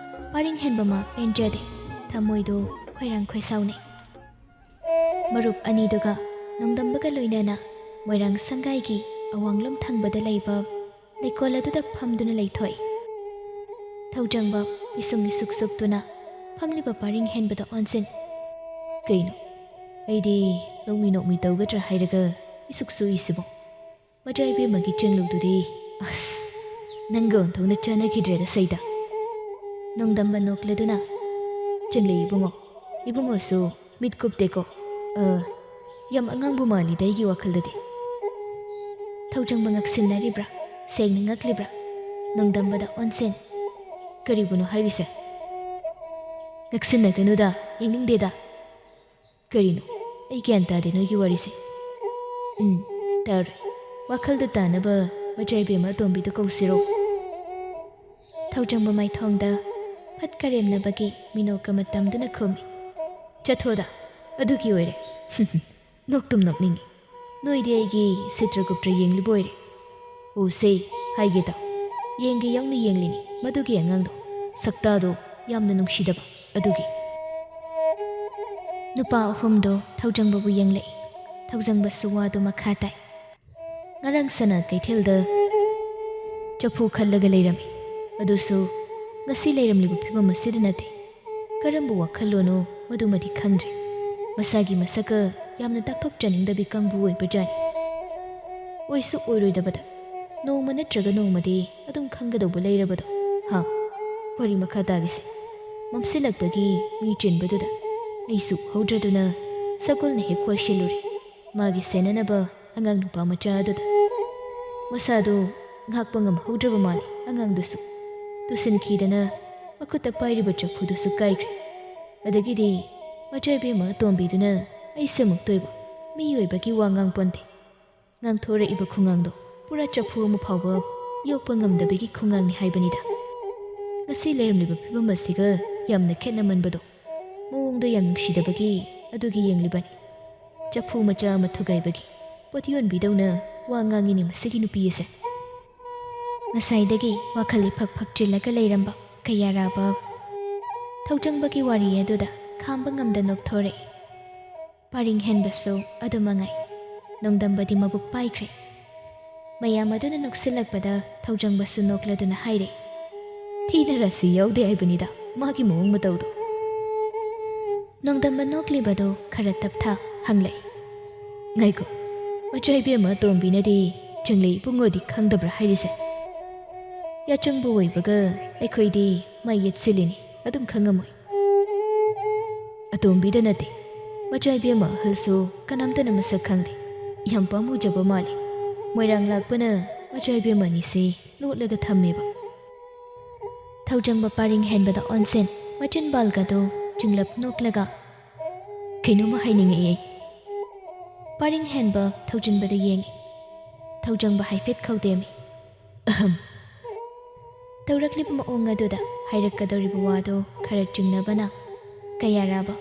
ꯄꯥꯔꯤꯡ ꯍꯦꯟꯕ ꯃꯥ ꯄꯦꯟꯖꯗꯦ꯫ ꯊꯃꯣꯏꯗꯨ ꯈꯣꯏꯔꯥꯡ ꯈꯣꯏꯁꯥꯎꯅꯩ꯫ ꯃꯔꯨꯞ ꯑꯅꯤꯗꯨꯒ ꯅꯣꯡꯗꯝꯕꯒ ꯂꯣꯏꯅꯅ ꯃꯣꯏꯔꯥꯡ ꯁꯪꯒꯥꯏꯒꯤ ꯑꯋꯥꯡꯂꯣꯝ ꯊꯪꯕꯗ ꯂꯩꯕ ꯂꯩꯀꯣꯜ ꯑꯗꯨꯗ ꯐꯝꯗꯨꯅ ꯂꯩꯊꯣꯛꯏ꯫ ꯊꯧꯖꯪꯕ ꯏꯁꯨꯡ ꯏꯁꯨꯛ ꯁꯨꯛꯇꯨꯅ ꯐꯝꯂꯤꯕ ꯄꯥꯔꯤꯡ ꯍꯦꯟꯕꯗ ꯑꯣꯟꯁꯤꯟ꯫ "ꯀꯩꯅꯣ? ꯑꯩꯗꯤ ꯅꯣꯛꯃꯤ ꯅꯣꯛꯃꯤ ꯇꯧꯒꯗ꯭ꯔꯥ ꯍꯥꯏꯔꯒ ꯏꯁꯨꯛ ꯁꯨꯛꯏꯁꯤꯕꯣ? ꯃꯆꯥ ꯏꯕꯦꯝꯃꯒꯤ ꯆꯦꯡꯂꯨꯛꯇꯨꯗꯤ, ꯑꯁ, ꯅꯪꯒ ꯑꯣꯟꯊꯣꯛꯅ ꯆꯥꯟꯅꯈꯤꯗ꯭ꯔꯦꯗ ꯁꯩꯗ꯫" ꯅꯣꯡꯗꯝꯕ ꯅꯣꯛꯂꯗꯨꯅ, "ꯆꯦꯡꯂꯩ ꯏꯕꯨꯡꯉꯣ, ꯏꯕꯨꯡꯉꯣꯁꯨ ꯃꯤꯠ ꯀꯨꯞꯇꯦꯀꯣ꯫ ꯑ, ꯌꯥꯝ ꯑꯉꯥꯡꯕꯨ ꯃꯥꯜꯂꯤꯗ ꯑꯩꯒꯤ ꯋꯥꯈꯜꯗꯗꯤ꯫" ꯊꯧꯖꯪꯕ ꯉꯛꯁꯤꯟꯅꯔꯤꯕ꯭ꯔꯥ, ꯁꯦꯡꯅ ꯉꯛꯂꯤꯕ꯭ꯔꯥ? ꯅꯣꯡꯗꯝꯕꯗ ꯑꯣꯟꯁꯤꯟ꯫ "ꯀꯔꯤꯕꯨꯅꯣ ꯍꯥꯏꯔꯤꯁꯦ? ꯉꯛꯁꯤꯟꯅꯒꯅꯨꯗ, ꯌꯦꯡꯅꯤꯡꯗꯦꯗ꯫" "ꯀꯔꯤꯅꯣ? ꯑꯩ ꯒ꯭ꯌꯥꯟ ꯇꯥꯗꯦ ꯅꯣꯏꯒꯤ ꯋꯥꯔꯤꯁꯦ꯫" "ꯎꯝ, ꯇꯥꯔꯣꯏ꯫ ꯋꯥꯈꯜꯗ ꯇꯥꯅꯕ ꯃꯆꯥ ꯏꯕꯦꯝꯃ ꯑꯇꯣꯝꯕꯤꯗꯨ ꯀꯧꯁꯤꯔꯣ?" ꯊꯧꯖꯪꯕ ꯃꯥꯏꯊꯣꯡꯗ ꯐꯠ ꯀꯔꯦꯝꯅꯕꯒꯤ ꯃꯤꯅꯣꯛ ꯑꯃ ꯇꯝꯗꯨꯅ ꯈꯨꯝꯃꯤ꯫ "ꯆꯠꯊꯣꯗ, ꯑꯗꯨꯒꯤ ꯑꯣꯏꯔꯦ꯫" "ꯅꯣꯛꯇꯨꯝ ꯅꯣꯛꯅꯤꯡꯉꯤ꯫ ꯅꯣꯏꯗꯤ ꯑꯩꯒꯤ ꯆꯤꯇ꯭ꯔꯒꯨꯞꯇ ꯌꯦꯡꯂꯤꯕ ꯑꯣꯏꯔꯦ꯫ ꯑꯣꯁꯦ, ꯍꯥꯏꯒꯦ ꯇꯧ꯫ ꯌꯦꯡꯒꯦ ꯌꯥꯎꯅ ꯌꯦꯡꯂꯤꯅꯤ ꯃꯗꯨꯒꯤ ꯑꯉꯥꯡꯗꯣ꯫ ꯁꯛꯇꯥꯗꯣ ꯌꯥꯝꯅ ꯅꯨꯡꯁꯤꯗꯕ ꯑꯗꯨꯒꯤ꯫" ꯅꯨꯄꯥ ꯑꯍꯨꯝꯗꯣ ꯊꯧꯖꯪꯕꯕꯨ ꯌꯦꯡꯂꯛꯏ꯫ ꯊꯧꯖꯪꯕꯁꯨ ꯋꯥꯗꯨ ꯃꯈꯥ ꯇꯥꯏ꯫ ꯉꯔꯥꯡ ꯁꯅꯥ ꯀꯩꯊꯦꯜꯗ ꯆꯐꯨ ꯈꯜꯂꯒ ꯂꯩꯔꯝꯃꯤ꯫ ꯑꯗꯨꯁꯨ ꯉꯁꯤ ꯂꯩꯔꯝꯂꯤꯕ ꯐꯤꯕꯝ ꯑꯁꯤꯗ ꯅꯠꯇꯦ꯫ ꯀꯔꯝꯕ ꯋꯥꯈꯜꯂꯣꯟꯅꯣ ꯃꯗꯨꯃꯗꯤ ꯈꯪꯗ꯭ꯔꯦ꯫ ꯃꯁꯥꯒꯤ ꯃꯁꯛꯀ ꯌꯥꯝꯅ ꯇꯥꯛꯊꯣꯛꯆꯅꯤꯡꯗꯕꯤ ꯀꯥꯡꯕꯨ ꯑꯣꯏꯕꯖꯥꯠꯅꯤ꯫ ꯑꯣꯏꯁꯨ ꯑꯣꯏꯔꯣꯏꯗꯕꯗ ꯅꯣꯡꯃ ꯅꯠꯇ꯭ꯔꯒ ꯅꯣꯡꯃꯗꯤ ꯑꯗꯨꯝ ꯈꯪꯒꯗꯧꯕ ꯂꯩꯔꯕꯗꯣ꯫ ꯍꯥ, ꯋꯥꯔꯤ ꯃꯈꯥ ꯇꯥꯒꯦꯁꯦ꯫ ꯃꯝꯁꯤꯜꯂꯛꯄꯒꯤ ꯃꯤ ꯆꯤꯟꯕꯗꯨꯗ ꯑꯩꯁꯨ ꯎꯍꯧꯗ꯭ꯔꯗꯨꯅ ꯁꯒꯣꯜꯅ ꯍꯦꯛ ꯀꯣꯏꯁꯤꯜꯂꯨꯔꯦ꯫ ꯃꯥꯒꯤ ꯁꯦꯟꯅꯅꯕ ꯑꯉꯥꯡ ꯅꯨꯄꯥ ꯃꯆꯥ ꯑꯗꯨꯗ꯫ ꯃꯁꯥꯗꯨ ꯉꯥꯛꯄ ꯉꯝꯍꯧꯗ꯭ꯔꯕ ꯃꯥꯜꯂꯤ ꯑꯉꯥꯡꯗꯨꯁꯨ꯫ ꯇꯨꯁꯤꯟꯈꯤꯗꯅ ꯃꯈꯨꯠꯇ ꯄꯥꯏꯔꯤꯕ ꯆꯐꯨꯗꯨꯁꯨ ꯀꯥꯏꯈ꯭ꯔꯦ꯫ ꯑꯗꯒꯤꯗꯤ ꯃꯆꯥ ꯏꯕꯦꯝꯃ ꯑꯇꯣꯝꯕꯤꯗꯨꯅ ꯑꯩꯁꯦ ꯑꯃꯨꯛꯇꯣꯏꯕ ꯃꯤꯑꯣꯏꯕꯒꯤ ꯋꯥ ꯉꯥꯡꯄꯣꯟꯇꯦ꯫ ꯉꯥꯡꯊꯣꯔꯛꯏꯕ ꯈꯨꯉꯥꯡꯗꯣ ꯄꯨꯔꯥ ꯆꯐꯨ ꯑꯃ ꯐꯥꯎꯕ ꯌꯣꯛꯄ ꯉꯝꯗꯕꯒꯤ ꯈꯨꯉꯥꯡꯅꯤ ꯍꯥꯏꯕꯅꯤꯗ꯫ ꯉꯁꯤ ꯂꯩꯔꯝꯂꯤꯕ ꯐꯤꯕꯝ ꯑꯁꯤꯒ ꯌꯥꯝꯅ ꯈꯦꯠꯅꯃꯟꯕꯗꯣ꯫ ꯃꯑꯣꯡꯗꯣ ꯌꯥꯝ ꯅꯨꯡꯁꯤꯗꯕꯒꯤ ꯑꯗꯨꯒꯤ ꯌꯦꯡꯂꯤꯕꯅꯤ꯫ ꯆꯐꯨ ꯃꯆꯥ ꯑꯃ ꯊꯨꯒꯥꯏꯕꯒꯤ ꯄꯣꯠ ꯌꯣꯟꯕꯤꯗꯧꯅ ꯋꯥ ꯉꯥꯡꯉꯤꯅꯤ ꯃꯁꯤꯒꯤ ꯅꯨꯄꯤ ꯑꯁꯦ꯫ ꯉꯁꯥꯏꯗꯒꯤ ꯋꯥꯈꯜ ꯏꯐꯛ ꯐꯛꯆꯤꯜꯂꯒ ꯂꯩꯔꯝꯕ ꯀꯌꯥꯔꯥꯕ ꯊꯧꯖꯪꯕꯒꯤ ꯋꯥꯔꯤ ꯑꯗꯨꯗ ꯈꯥꯝꯕ ꯉꯝꯗ ꯅꯣꯛꯊꯣꯔꯛꯏ꯫ ꯄꯥꯔꯤꯡ ꯍꯦꯟꯕꯁꯨ ꯑꯗꯨ ꯃꯉꯥꯏ꯫ ꯅꯣꯡꯗꯝꯕꯗꯤ ꯃꯕꯨꯛ ꯄꯥꯏꯈ꯭ꯔꯦ꯫ ꯃꯌꯥꯝ ꯑꯗꯨꯅ ꯅꯣꯛꯁꯤꯜꯂꯛꯄꯗ ꯊꯧꯖꯪꯕꯁꯨ ꯅꯣꯛꯂꯗꯨꯅ ꯍꯥꯏꯔꯦ, "ꯊꯤꯅ ꯔꯥꯁꯤ ꯌꯥꯎꯗꯦ ꯍꯥꯏꯕꯅꯤꯗ ꯃꯥꯒꯤ ꯃꯑꯣꯡ ꯃꯇꯧꯗꯣ"꯫ ꯅꯣꯡꯗꯝꯕ ꯅꯣꯛꯂꯤꯕꯗꯨ ꯈꯔ ꯇꯞꯊ ꯍꯪꯂꯛꯏ, "ꯉꯥꯏꯈꯣ, ꯃꯆꯥ ꯏꯕꯦꯝꯃ ꯑꯇꯣꯝꯕꯤꯅꯗꯤ ꯆꯤꯡꯂꯩ ꯏꯕꯨꯡꯉꯣꯗꯤ ꯈꯪꯗꯕ꯭ꯔꯥ ꯍꯥꯏꯔꯤꯁꯦ? ꯌꯥꯆꯪꯕ ꯑꯣꯏꯕꯒ ꯑꯩꯈꯣꯏꯗꯤ ꯃꯩ ꯌꯦꯠꯁꯤꯜꯂꯤꯅꯤ, ꯑꯗꯨꯝ ꯈꯪꯉꯝꯃꯣꯏ"꯫ "ꯑꯇꯣꯝꯕꯤꯗ ꯅꯠꯇꯦ, ꯃꯆꯥ ꯏꯕꯦꯝꯃ ꯑꯍꯜꯁꯨ ꯀꯅꯥꯝꯇꯅ ꯃꯁꯛ ꯈꯪꯗꯦ꯫ ꯌꯥꯝ ꯄꯥꯝꯃꯨꯖꯕ ꯃꯥꯜꯂꯤ꯫ ꯃꯣꯏꯔꯥꯡ ꯂꯥꯛꯄꯅ ꯃꯆꯥ ꯏꯕꯦꯝꯃ ꯑꯅꯤꯁꯤ ꯂꯣꯠꯂꯒ ꯊꯝꯃꯦꯕ"꯫ ꯊꯧꯖꯪꯕ ꯄꯥꯔꯤꯡ ꯍꯦꯟꯕꯗ ꯑꯣꯟꯁꯤꯟ ꯃꯆꯤꯟ ꯕꯥꯜꯒꯗꯨ ꯆꯤꯡꯂꯞ ꯅꯣꯛꯂꯒ, "ꯀꯩꯅꯣꯝꯃ ꯍꯥꯏꯅꯤꯡꯉꯛꯑꯦ"꯫ ꯄꯥꯔꯤꯡ ꯍꯦꯟꯕ ꯊꯧꯖꯤꯟꯕꯗ ꯌꯦꯡꯉꯤ꯫ ꯊꯧꯖꯪꯕ ꯍꯥꯏꯐꯦꯠ ꯈꯧꯗꯦꯝꯃꯤ꯫ "ꯑꯍꯝ"꯫ ꯇꯧꯔꯛꯂꯤꯕ ꯃꯑꯣꯡ ꯑꯗꯨꯗ ꯍꯥꯏꯔꯛꯀꯗꯧꯔꯤꯕ ꯋꯥꯗꯨ ꯈꯔ ꯆꯤꯡꯅꯕꯅ ꯀꯌꯥꯔꯥꯕ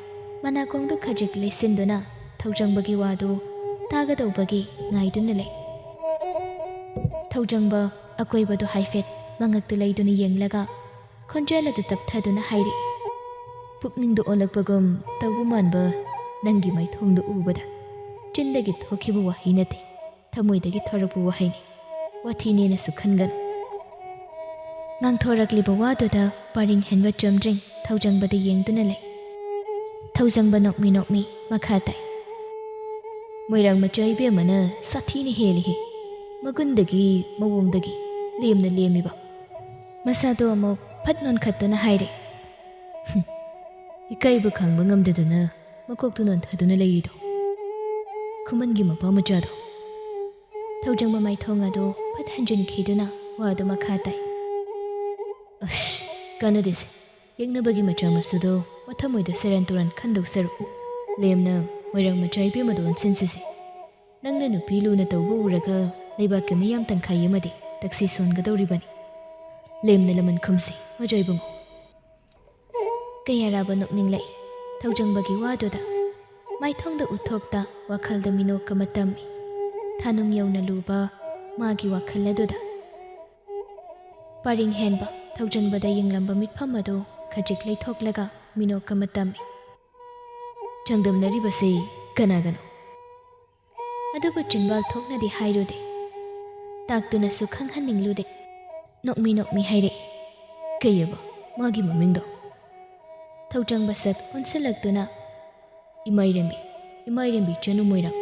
ꯃꯅꯥꯀꯣꯡꯗꯨ ꯈꯖꯤꯛ ꯂꯩꯁꯤꯟꯗꯨꯅ ꯊꯧꯖꯪꯕꯒꯤ ꯋꯥꯗꯨ ꯇꯥꯒꯗꯧꯕꯒꯤ ꯉꯥꯏꯗꯨꯅ ꯂꯩ꯫ ꯊꯧꯖꯪꯕ ꯑꯀꯣꯏꯕꯗꯨ ꯍꯥꯏꯐꯦꯠ ꯃꯉꯛꯇ ꯂꯩꯗꯨꯅ ꯌꯦꯡꯂꯒ ꯈꯣꯟꯖꯦꯜ ꯑꯗꯨ ꯇꯞꯊꯗꯨꯅ ꯍꯥꯏꯔꯛꯏ, "ꯄꯨꯛꯅꯤꯡꯗ ꯑꯣꯜꯂꯛꯄꯒꯨꯝ ꯇꯧꯕ ꯃꯥꯟꯕ ꯅꯪꯒꯤ ꯃꯥꯏꯊꯣꯡꯗꯨ ꯎꯕꯗ ꯆꯤꯟꯗꯒꯤ ꯊꯣꯛꯈꯤꯕ ꯋꯥꯍꯩ ꯅꯠꯇꯦ, ꯊꯃꯣꯏꯗꯒꯤ ꯊꯣꯔꯛꯄ ꯋꯥꯍꯩꯅꯤ꯫ ꯋꯥꯊꯤꯅꯦꯅꯁꯨ ꯈꯟꯒꯅꯨ꯫ ꯉꯥꯡꯊꯣꯔꯛꯂꯤꯕ ꯋꯥꯗꯨꯗ ꯄꯔꯤꯡ ꯍꯦꯟꯕ ꯆꯨꯝꯗ꯭ꯔꯤꯡ ꯊꯧꯖꯪꯕꯗ ꯌꯦꯡꯗꯨꯅ ꯂꯩ꯫ ꯊꯧꯖꯪꯕ ꯅꯣꯛꯃꯤ ꯅꯣꯛꯃꯤ ꯃꯈꯥ ꯇꯥꯏ꯫ "ꯃꯣꯏꯔꯥꯡ ꯃꯆꯥ ꯏꯕꯦꯝꯃꯅ ꯁꯥꯊꯤꯅ ꯍꯦꯜꯂꯤꯍꯦ꯫ ꯃꯒꯨꯟꯗꯒꯤ, ꯃꯑꯣꯡꯗꯒꯤ ꯂꯦꯝꯅ ꯂꯦꯝꯃꯤꯕ꯫ ꯃꯁꯥꯗꯣ ꯑꯃꯨꯛ ꯐꯠ ꯅꯣꯟꯈꯠꯇꯨꯅ ꯍꯥꯏꯔꯦ, "ꯍꯨꯝ, ꯏꯀꯥꯏꯕ ꯈꯥꯡꯕ ꯉꯝꯗꯗꯅ ꯃꯀꯣꯛꯇꯨ ꯅꯣꯟꯊꯗꯨꯅ ꯂꯩꯔꯤꯗꯣ꯫ ꯈꯨꯃꯟꯒꯤ ꯃꯄꯥ ꯃꯆꯥꯗꯣ꯫" ꯊꯧꯖꯪꯕ ꯃꯥꯏꯊꯣꯡ ꯑꯗꯨ ꯐꯠ ꯍꯟꯖꯤꯟꯈꯤꯗꯨꯅ ꯋꯥꯗꯨ ꯃꯈꯥ ꯇꯥꯏ꯫ "ꯑꯁ, ꯀꯥꯟꯅꯗꯦꯁꯦ꯫ ꯌꯦꯛꯅꯕꯒꯤ ꯃꯆꯥ ꯃꯁꯨꯗꯣ ꯃꯊꯃꯣꯏꯗ ꯁꯦꯔꯥꯟ ꯇꯨꯔꯥꯟ ꯈꯟꯗꯧ ꯁꯔꯨꯛ, ꯂꯦꯝꯅ ꯃꯣꯏꯔꯥꯡ ꯃꯆꯥ ꯏꯕꯦꯝꯃꯗꯣ ꯑꯣꯟꯁꯤꯟꯁꯤꯁꯦ꯫ ꯅꯪꯅ ꯅꯨꯄꯤ ꯂꯨꯅ ꯇꯧꯕ ꯎꯔꯒ ꯂꯩꯕꯥꯛꯀꯤ ꯃꯤꯌꯥꯝ ꯇꯪꯈꯥꯏ ꯑꯃꯗꯤ ꯇꯛꯁꯤ ꯁꯣꯟꯒꯗꯧꯔꯤꯕꯅꯤ꯫ ꯂꯦꯝꯅ ꯂꯃꯟ ꯈꯨꯝꯁꯤ, ꯃꯖꯥ ꯏꯕꯨꯡꯉꯣ꯫" ꯀꯌꯥꯔꯥꯕ ꯅꯣꯛꯅꯤꯡꯂꯛꯏ ꯊꯧꯖꯪꯕꯒꯤ ꯋꯥꯗꯨꯗ꯫ ꯃꯥꯏꯊꯣꯡꯗ ꯎꯠꯊꯣꯛꯇ ꯋꯥꯈꯜꯗ ꯃꯤꯅꯣꯛ ꯑꯃ ꯇꯝꯃꯤ꯫ ꯊꯥꯅꯨꯡ ꯌꯧꯅ ꯂꯨꯕ ꯃꯥꯒꯤ ꯋꯥꯈꯜ ꯑꯗꯨꯗ꯫ ꯄꯔꯤꯡ ꯍꯦꯟꯕ ꯊꯧꯖꯪꯕꯗ ꯌꯦꯡꯂꯝꯕ ꯃꯤꯠꯐꯝ ꯑꯗꯨ ꯈꯖꯤꯛ ꯂꯩꯊꯣꯛꯂꯒ ꯃꯤꯅꯣꯛ ꯑꯃ ꯇꯝꯃꯤ꯫ "ꯆꯥꯡꯗꯝꯅꯔꯤꯕꯁꯤ ꯀꯅꯥꯒꯅꯣ?" ꯑꯗꯨꯕꯨ ꯆꯤꯟꯕꯥꯜ ꯊꯣꯛꯅꯗꯤ ꯍꯥꯏꯔꯨꯗꯦ꯫ ꯇꯥꯛꯇꯨꯅꯁꯨ ꯈꯪꯍꯟꯅꯤꯡꯂꯨꯗꯦ꯫ ꯅꯣꯛꯃꯤ ꯅꯣꯛꯃꯤ ꯍꯥꯏꯔꯛꯏ, "ꯀꯩꯑꯕ ꯃꯥꯒꯤ ꯃꯃꯤꯡꯗꯣ?" ꯊꯧꯖꯪꯕ ꯁꯠ ꯑꯣꯟꯁꯤꯜꯂꯛꯇꯨꯅ, "ꯏꯃꯥꯏꯔꯦꯝꯕꯤ, ꯏꯃꯥꯏꯔꯦꯝꯕꯤ ꯆꯅꯨ ꯃꯣꯏꯔꯥꯡ꯫"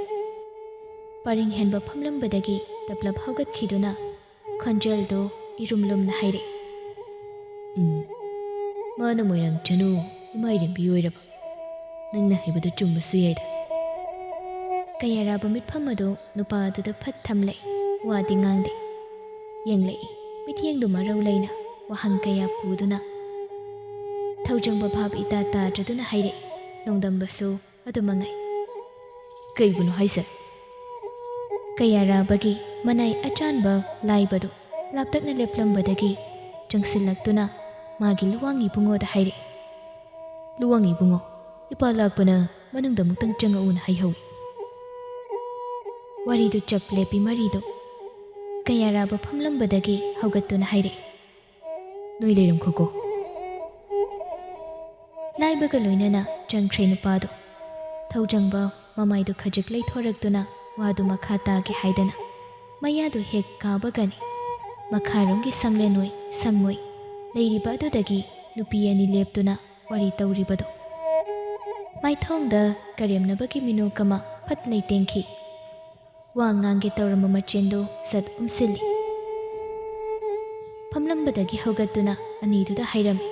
ꯄꯔꯤꯡ ꯍꯦꯟꯕ ꯐꯝꯂꯝꯕꯗꯒꯤ ꯇꯞꯂꯞ ꯍꯧꯒꯠꯈꯤꯗꯨꯅ ꯈꯣꯟꯖꯦꯜꯗꯨ ꯏꯔꯨꯝ ꯂꯨꯝꯅ ꯍꯥꯏꯔꯛꯏ, "ꯎꯝ, ꯃꯥꯅ ꯃꯣꯏꯔꯥꯡ ꯆꯅꯨ ꯏꯃꯥꯏꯔꯦꯝꯕꯤ ꯑꯣꯏꯔꯕ꯫ ꯅꯪꯅ ꯍꯥꯏꯕꯗꯨ ꯆꯨꯝꯕꯁꯨ ꯌꯥꯏꯗ꯫" ꯀꯌꯥꯔꯥꯕ ꯃꯤꯠꯐꯝ ꯑꯗꯨ ꯅꯨꯄꯥ ꯑꯗꯨꯗ ꯐꯠ ꯊꯝꯂꯛꯏ꯫ ꯋꯥꯗꯤ ꯉꯥꯡꯗꯦ꯫ ꯌꯦꯡꯂꯛꯏ꯫ ꯃꯤꯠꯌꯦꯡꯗꯨ ꯃꯔꯧ ꯂꯩꯅ ꯋꯥꯍꯪ ꯀꯌꯥ ꯄꯨꯗꯨꯅ꯫ ꯊꯧꯖꯪꯕ ꯚꯥꯞ ꯏꯇꯥ ꯇꯥꯗ꯭ꯔꯗꯨꯅ ꯍꯥꯏꯔꯛꯏ, ꯅꯣꯡꯗꯝꯕꯁꯨ ꯑꯗꯨ ꯃꯉꯥꯏ꯫ "ꯀꯩꯕꯨꯅꯣ ꯍꯥꯏꯁꯦ?" ꯀꯌꯥꯔꯥꯕꯒꯤ ꯃꯅꯥꯏ ꯑꯆꯥꯟꯕ ꯂꯥꯏꯕꯗꯨ ꯂꯥꯞꯇꯛꯅ ꯂꯦꯞꯂꯝꯕꯗꯒꯤ ꯆꯪꯁꯤꯜꯂꯛꯇꯨꯅ ꯃꯥꯒꯤ ꯂꯨꯋꯥꯡ ꯏꯕꯨꯡꯉꯣꯗ ꯍꯥꯏꯔꯛꯏ, "ꯂꯨꯋꯥꯡ ꯏꯕꯨꯡꯉꯣ, ꯏꯄꯥ ꯂꯥꯛꯄꯅ ꯃꯅꯨꯡꯗ ꯑꯃꯨꯛꯇꯪ ꯆꯪꯉꯛꯎꯅ ꯍꯥꯏꯍꯧꯏ꯫" ꯋꯥꯔꯤꯗꯨ ꯆꯞ ꯂꯦꯞꯄꯤ ꯃꯔꯤꯗꯨ꯫ ꯀꯌꯥꯔꯥꯕ ꯐꯝꯂꯝꯕꯗꯒꯤ ꯍꯧꯒꯠꯇꯨꯅ ꯍꯥꯏꯔꯛꯏ, "ꯅꯣꯏ ꯂꯩꯔꯝꯈꯣꯀꯣ꯫" ꯂꯥꯏꯕꯒ ꯂꯣꯏꯅꯅ ꯆꯪꯈ꯭ꯔꯦ ꯅꯨꯄꯥꯗꯨ꯫ ꯊꯧꯖꯪꯕ ꯃꯃꯥꯏꯗꯨ ꯈꯖꯤꯛ ꯂꯩꯊꯣꯔꯛꯇꯨꯅ ꯋꯥꯗꯨ ꯃꯈꯥ ꯇꯥꯒꯦ ꯍꯥꯏꯗꯅ ꯃꯌꯥꯗꯨ ꯍꯦꯛ ꯀꯥꯕꯒꯅꯤ ꯃꯈꯥꯔꯣꯝꯒꯤ ꯁꯪꯂꯦꯟꯑꯣꯏ ꯁꯪꯉꯣꯏ ꯂꯩꯔꯤꯕ ꯑꯗꯨꯗꯒꯤ ꯅꯨꯄꯤ ꯑꯅꯤ ꯂꯦꯞꯇꯨꯅ ꯋꯥꯔꯤ ꯇꯧꯔꯤꯕꯗꯨ꯫ ꯃꯥꯏꯊꯣꯡꯗ ꯀꯔꯦꯝꯅꯕꯒꯤ ꯃꯤꯅꯣꯛ ꯑꯃ ꯐꯠ ꯂꯩꯇꯦꯡꯈꯤ꯫ ꯋꯥ ꯉꯥꯡꯒꯦ ꯇꯧꯔꯝꯕ ꯃꯆꯤꯟꯗꯨ ꯁꯠ ꯎꯝꯁꯤꯜꯂꯤ꯫ ꯐꯝꯂꯝꯕꯗꯒꯤ ꯍꯧꯒꯠꯇꯨꯅ ꯑꯅꯤꯗꯨꯗ ꯍꯥꯏꯔꯝꯃꯤ,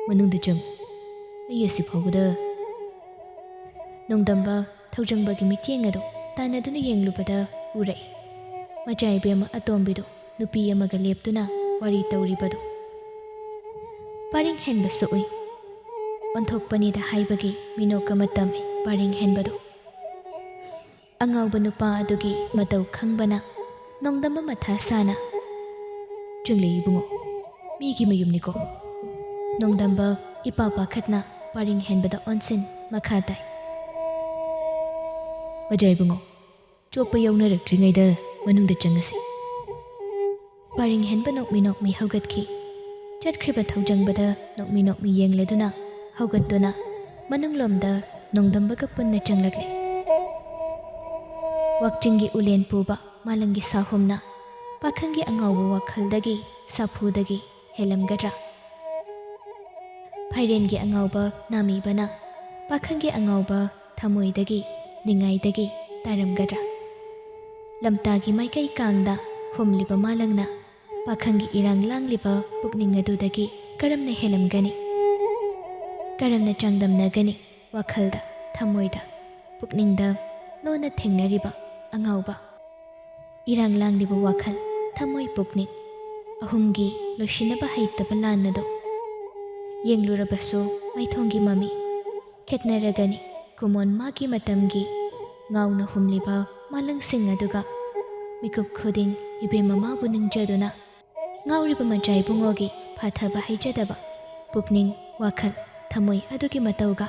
"ꯃꯅꯨꯡꯗ ꯆꯪꯉꯨ, ꯑꯩ ꯑꯁꯤ ꯐꯥꯎꯕꯗ"꯫ ꯅꯣꯡꯗꯝꯕ ꯊꯧꯖꯪꯕꯒꯤ ꯃꯤꯠꯌꯦꯡ ꯑꯗꯨ ꯇꯥꯟꯅꯗꯨꯅ ꯌꯦꯡꯂꯨꯕꯗ ꯎꯔꯛꯏ꯫ ꯃꯆꯥ ꯏꯕꯦꯝꯃ ꯑꯇꯣꯝꯕꯤꯗꯨ ꯅꯨꯄꯤ ꯑꯃꯒ ꯂꯦꯞꯇꯨꯅ ꯋꯥꯔꯤ ꯇꯧꯔꯤꯕꯗꯨ꯫ ꯄꯔꯤꯡ ꯍꯦꯟꯕꯁꯨ ꯎꯏ꯫ ꯑꯣꯟꯊꯣꯛꯄꯅꯤꯗ ꯍꯥꯏꯕꯒꯤ ꯃꯤꯅꯣꯛ ꯑꯃ ꯇꯝꯃꯤ ꯄꯔꯤꯡ ꯍꯦꯟꯕꯗꯨ꯫ ꯑꯉꯥꯎꯕ ꯅꯨꯄꯥ ꯑꯗꯨꯒꯤ ꯃꯇꯧ ꯈꯪꯕꯅ ꯅꯣꯡꯗꯝꯕ ꯃꯊꯥ ꯁꯥꯅ, "ꯆꯪꯂꯦ ꯏꯕꯨꯡꯉꯣ, ꯃꯤꯒꯤ ꯃꯌꯨꯝꯅꯤꯀꯣ"꯫ ꯅꯣꯡꯗꯝꯕ ꯏꯄꯥ ꯄꯥꯈꯠꯅ ꯄꯔꯤꯡ ꯍꯦꯟꯕꯗ ꯑꯣꯟꯁꯤꯟ ꯃꯈꯥ ꯇꯥꯏ, "ꯃꯖꯥ ꯏꯕꯨꯡꯉꯣ, ꯆꯣꯞꯄ ꯌꯥꯎꯅꯔꯛꯇ꯭ꯔꯤꯉꯩꯗ ꯃꯅꯨꯡꯗ ꯆꯪꯉꯁꯤ"꯫ ꯄꯔꯤꯡ ꯍꯦꯟꯕ ꯅꯣꯛꯃꯤ ꯅꯣꯛꯃꯤ ꯍꯧꯒꯠꯈꯤ꯫ ꯆꯠꯈ꯭ꯔꯤꯕ ꯊꯧꯖꯪꯕꯗ ꯅꯣꯛꯃꯤ ꯅꯣꯛꯃꯤ ꯌꯦꯡꯂꯗꯨꯅ ꯍꯧꯒꯠꯇꯨꯅ ꯃꯅꯨꯡꯂꯣꯝꯗ ꯅꯣꯡꯗꯝꯕꯒ ꯄꯨꯟꯅ ꯆꯪꯂꯛꯂꯦ꯫ ꯋꯥꯛꯆꯤꯡꯒꯤ ꯎꯂꯦꯟ ꯄꯨꯕ ꯃꯥꯂꯪꯒꯤ ꯁꯥꯍꯨꯝꯅ ꯄꯥꯈꯪꯒꯤ ꯑꯉꯥꯎꯕ ꯋꯥꯈꯜꯗꯒꯤ ꯁꯥꯐꯨꯗꯒꯤ ꯍꯦꯜꯂꯝꯒꯗ꯭ꯔꯥ? ꯐꯥꯏꯔꯦꯟꯒꯤ ꯑꯉꯥꯎꯕ ꯅꯥꯃꯤꯕꯅ ꯄꯥꯈꯪꯒꯤ ꯑꯉꯥꯎꯕ ꯊꯃꯣꯏꯗꯒꯤ ꯅꯤꯡꯉꯥꯏꯗꯒꯤ ꯇꯥꯔꯝꯒꯗ꯭ꯔꯥ? ꯂꯝꯇꯥꯒꯤ ꯃꯥꯏꯀꯩ ꯀꯥꯡꯗ ꯍꯨꯝꯂꯤꯕ ꯃꯥꯂꯪꯅ ꯄꯥꯈꯪꯒꯤ ꯏꯔꯥꯡ ꯂꯥꯡꯂꯤꯕ ꯄꯨꯛꯅꯤꯡ ꯑꯗꯨꯗꯒꯤ ꯀꯔꯝꯅ ꯍꯦꯜꯂꯝꯒꯅꯤ? ꯀꯔꯝꯅ ꯆꯥꯡꯗꯝꯅꯒꯅꯤ? ꯋꯥꯈꯜꯗ, ꯊꯃꯣꯏꯗ, ꯄꯨꯛꯅꯤꯡꯗ ꯂꯣꯟꯅ ꯊꯦꯡꯅꯔꯤꯕ ꯑꯉꯥꯎꯕ, ꯏꯔꯥꯡ ꯂꯥꯡꯂꯤꯕ ꯋꯥꯈꯜ, ꯊꯃꯣꯏ, ꯄꯨꯛꯅꯤꯡ ꯑꯍꯨꯝꯒꯤ ꯂꯣꯏꯁꯤꯟꯅꯕ ꯍꯩꯇꯕ ꯂꯥꯟ ꯑꯗꯨ ꯌꯦꯡꯂꯨꯔꯕꯁꯨ ꯃꯥꯏꯊꯣꯡꯒꯤ ꯃꯃꯤ ꯈꯦꯠꯅꯔꯒꯅꯤ꯫ ꯀꯨꯃꯣꯟ ꯃꯥꯒꯤ ꯃꯇꯝꯒꯤ ꯉꯥꯎꯅ ꯍꯨꯝꯂꯤꯕ ꯃꯥꯂꯪꯁꯤꯡ ꯑꯗꯨꯒ ꯃꯤꯀꯨꯞ ꯈꯨꯗꯤꯡ ꯏꯕꯦꯝꯃ ꯃꯥꯕꯨ ꯅꯤꯡꯖꯗꯨꯅ ꯉꯥꯎꯔꯤꯕ ꯃꯆꯥ ꯏꯕꯨꯡꯉꯣꯒꯤ ꯐꯥꯊꯕ ꯍꯩꯖꯗꯕ ꯄꯨꯛꯅꯤꯡ, ꯋꯥꯈꯜ, ꯊꯃꯣꯏ ꯑꯗꯨꯒꯤ ꯃꯇꯧꯒ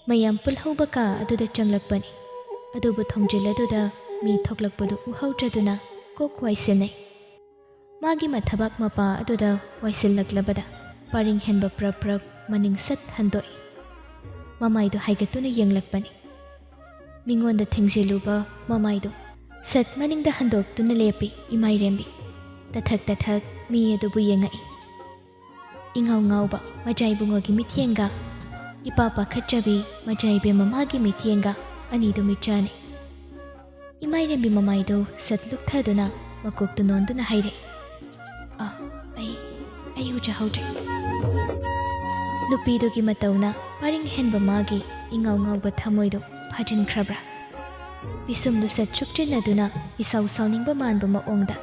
ꯃꯌꯥꯝ ꯄꯨꯜꯍꯧꯕ ꯀꯥ ꯑꯗꯨꯗ ꯆꯪꯂꯛꯄꯅꯤ꯫ ꯑꯗꯨꯕꯨ ꯊꯣꯡꯖꯤꯜ ꯑꯗꯨꯗ ꯃꯤ ꯊꯣꯛꯂꯛꯄꯗꯨ ꯎꯍꯧꯗ꯭ꯔꯗꯨꯅ ꯀꯣꯛ ꯋꯥꯏꯁꯤꯟꯅꯩ꯫ ꯃꯥꯒꯤ ꯃꯊꯕꯥꯛ ꯃꯄꯥ ꯑꯗꯨꯗ ꯋꯥꯏꯁꯤꯜꯂꯛꯂꯕꯗ ꯄꯔꯤꯡ ꯍꯦꯟꯕ ꯄ꯭ꯔꯞ ꯄ꯭ꯔꯞ ꯃꯅꯤꯡ ꯁꯠ ꯍꯟꯗꯣꯛꯏ꯫ ꯃꯃꯥꯏꯗꯨ ꯍꯥꯏꯒꯠꯇꯨꯅ ꯌꯦꯡꯂꯛꯄꯅꯤ꯫ ꯃꯤꯉꯣꯟꯗ ꯊꯦꯡꯖꯤꯜꯂꯨꯕ ꯃꯃꯥꯏꯗꯨ ꯁꯠ ꯃꯅꯤꯡꯗ ꯍꯟꯗꯣꯛꯇꯨꯅ ꯂꯦꯞꯄꯤ ꯏꯃꯥꯏꯔꯦꯝꯕꯤ꯫ ꯇꯊꯛ ꯇꯊꯛ ꯃꯤ ꯑꯗꯨꯕꯨ ꯌꯦꯡꯉꯛꯏ꯫ ꯏꯉꯥꯎ ꯉꯥꯎꯕ ꯃꯖꯥꯏꯕꯨꯡꯉꯣꯒꯤ ꯃꯤꯠꯌꯦꯡꯒ ꯏꯄꯥ ꯄꯥꯈꯠꯆꯕꯤ ꯃꯖꯥꯏꯕꯦꯝ ꯃꯃꯥꯒꯤ ꯃꯤꯠꯌꯦꯡꯒ ꯑꯅꯤꯗꯨ ꯃꯤꯠꯆꯥꯅꯩ꯫ ꯏꯃꯥꯏꯔꯦꯝꯕꯤ ꯃꯃꯥꯏꯗꯨ ꯁꯠ ꯂꯨꯞꯊꯗꯨꯅ ꯃꯀꯣꯛꯇꯨ ꯅꯣꯟꯗꯨꯅ ꯍꯥꯏꯔꯛꯏ, "ꯑ, ꯑꯩ, ꯑꯩ ꯎꯖꯍꯧꯗ꯭ꯔꯦ꯫" ꯅꯨꯄꯤꯗꯨꯒꯤ ꯃꯇꯧꯅ ꯄꯔꯤꯡ ꯍꯦꯟꯕ ꯃꯥꯒꯤ ꯏꯉꯥꯎ ꯉꯥꯎꯕ ꯊꯃꯣꯏꯗꯨ ꯐꯥꯖꯤꯟꯈ꯭ꯔꯕ꯭ꯔꯥ? ꯄꯤꯁꯨꯝꯗꯨ ꯁꯠ ꯆꯨꯞꯆꯤꯟꯅꯗꯨꯅ ꯏꯁꯥꯎ ꯁꯥꯎꯅꯤꯡꯕ ꯃꯥꯟꯕ ꯃꯑꯣꯡꯗ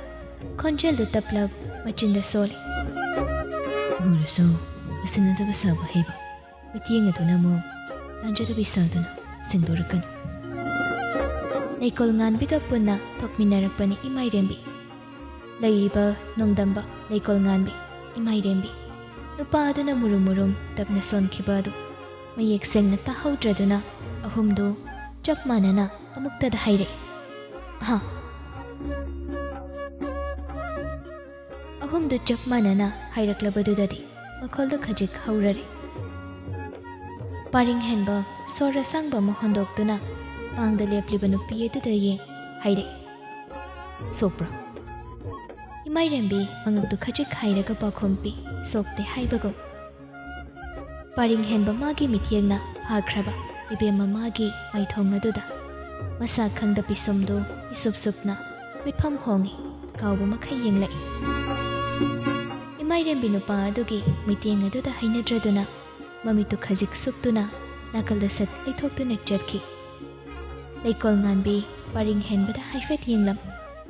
ꯈꯣꯟꯖꯦꯜꯗꯨ ꯇꯞꯂꯞ ꯃꯆꯤꯟꯗ ꯁꯣꯜꯂꯤ꯫ ꯎꯔꯁꯨ ꯎꯁꯤꯟꯅꯗꯕ ꯁꯥꯕ ꯍꯩꯕ ꯃꯤꯠꯌꯦꯡ ꯑꯗꯨꯅ ꯑꯃꯨꯛ ꯇꯥꯟꯖꯗꯕꯤ ꯁꯥꯗꯨꯅ ꯁꯦꯡꯗꯣꯔꯛꯀꯅꯨ꯫ ꯂꯩꯀꯣꯜ ꯉꯥꯟꯕꯤꯒ ꯄꯨꯟꯅ ꯊꯣꯛꯃꯤꯟꯅꯔꯛꯄꯅꯤ ꯏꯃꯥꯏꯔꯦꯝꯕꯤ꯫ ꯂꯩꯔꯤꯕ ꯅꯣꯡꯗꯝꯕ, ꯂꯩꯀꯣꯜ ꯉꯥꯟꯕꯤ, ꯏꯃꯥꯏꯔꯦꯝꯕꯤ꯫ ꯅꯨꯄꯥ ꯑꯗꯨꯅ ꯃꯨꯔꯨꯝ ꯃꯨꯔꯨꯝ ꯇꯞꯅ ꯁꯣꯟꯈꯤꯕ ꯑꯗꯨ ꯃꯌꯦꯛ ꯁꯦꯡꯅ ꯇꯥꯍꯧꯗ꯭ꯔꯗꯨꯅ ꯑꯍꯨꯝꯗꯨ ꯆꯞ ꯃꯥꯟꯅꯅ ꯑꯃꯨꯛꯇꯗ ꯍꯥꯏꯔꯛꯏ꯫ ꯍꯥ? ꯑꯍꯨꯝꯗꯨ ꯆꯞ ꯃꯥꯟꯅꯅ ꯍꯥꯏꯔꯛꯂꯕꯗꯨꯗꯗꯤ ꯃꯈꯣꯜꯗꯨ ꯈꯖꯤꯛ ꯍꯧꯔꯔꯦ꯫ ꯄꯔꯤꯡ ꯍꯦꯟꯕ ꯁꯣꯔ ꯑꯁꯥꯡꯕ ꯑꯃ ꯍꯣꯟꯗꯣꯛꯇꯨꯅ ꯄꯥꯡꯗ ꯂꯦꯞꯂꯤꯕ ꯅꯨꯄꯤ ꯑꯗꯨꯗ ꯌꯦꯡ ꯍꯥꯏꯔꯛꯏ, "ꯁꯣꯛꯄ꯭ꯔꯥ?" ꯏꯃꯥꯏꯔꯦꯝꯕꯤ ꯃꯉꯛꯇꯨ ꯈꯖꯤꯛ ꯍꯥꯏꯔꯒ ꯄꯥꯎꯈꯨꯝ ꯄꯤ, ꯁꯣꯛꯇꯦ ꯍꯥꯏꯕꯒꯨꯝ꯫ ꯄꯔꯤꯡ ꯍꯦꯟꯕ ꯃꯥꯒꯤ ꯃꯤꯠꯌꯦꯡꯅ ꯐꯥꯈ꯭ꯔꯕ ꯏꯕꯦꯝꯃ ꯃꯥꯒꯤ ꯃꯥꯏꯊꯣꯡ ꯑꯗꯨꯗ ꯃꯁꯥ ꯈꯪꯗ ꯄꯤꯁꯨꯝꯗꯨ ꯏꯁꯨꯞ ꯁꯨꯞꯅ ꯃꯤꯠꯐꯝ ꯍꯣꯡꯏ, ꯀꯥꯎꯕ ꯃꯈꯩ ꯌꯦꯡꯂꯛꯏ꯫ ꯏꯃꯥꯏꯔꯦꯝꯕꯤ ꯅꯨꯄꯥ ꯑꯗꯨꯒꯤ ꯃꯤꯠꯌꯦꯡ ꯑꯗꯨꯗ ꯍꯩꯅꯗ꯭ꯔꯗꯨꯅ ꯃꯃꯤꯠꯇꯨ ꯈꯖꯤꯛ ꯁꯨꯞꯇꯨꯅ ꯅꯥꯀꯜꯗ ꯁꯠ ꯂꯩꯊꯣꯛꯇꯨꯅ ꯆꯠꯈꯤ꯫ ꯂꯩꯀꯣꯜ ꯉꯥꯟꯕꯤ ꯄꯔꯤꯡ ꯍꯦꯟꯕꯗ ꯍꯥꯏꯐꯦꯠ ꯌꯦꯡꯂꯝ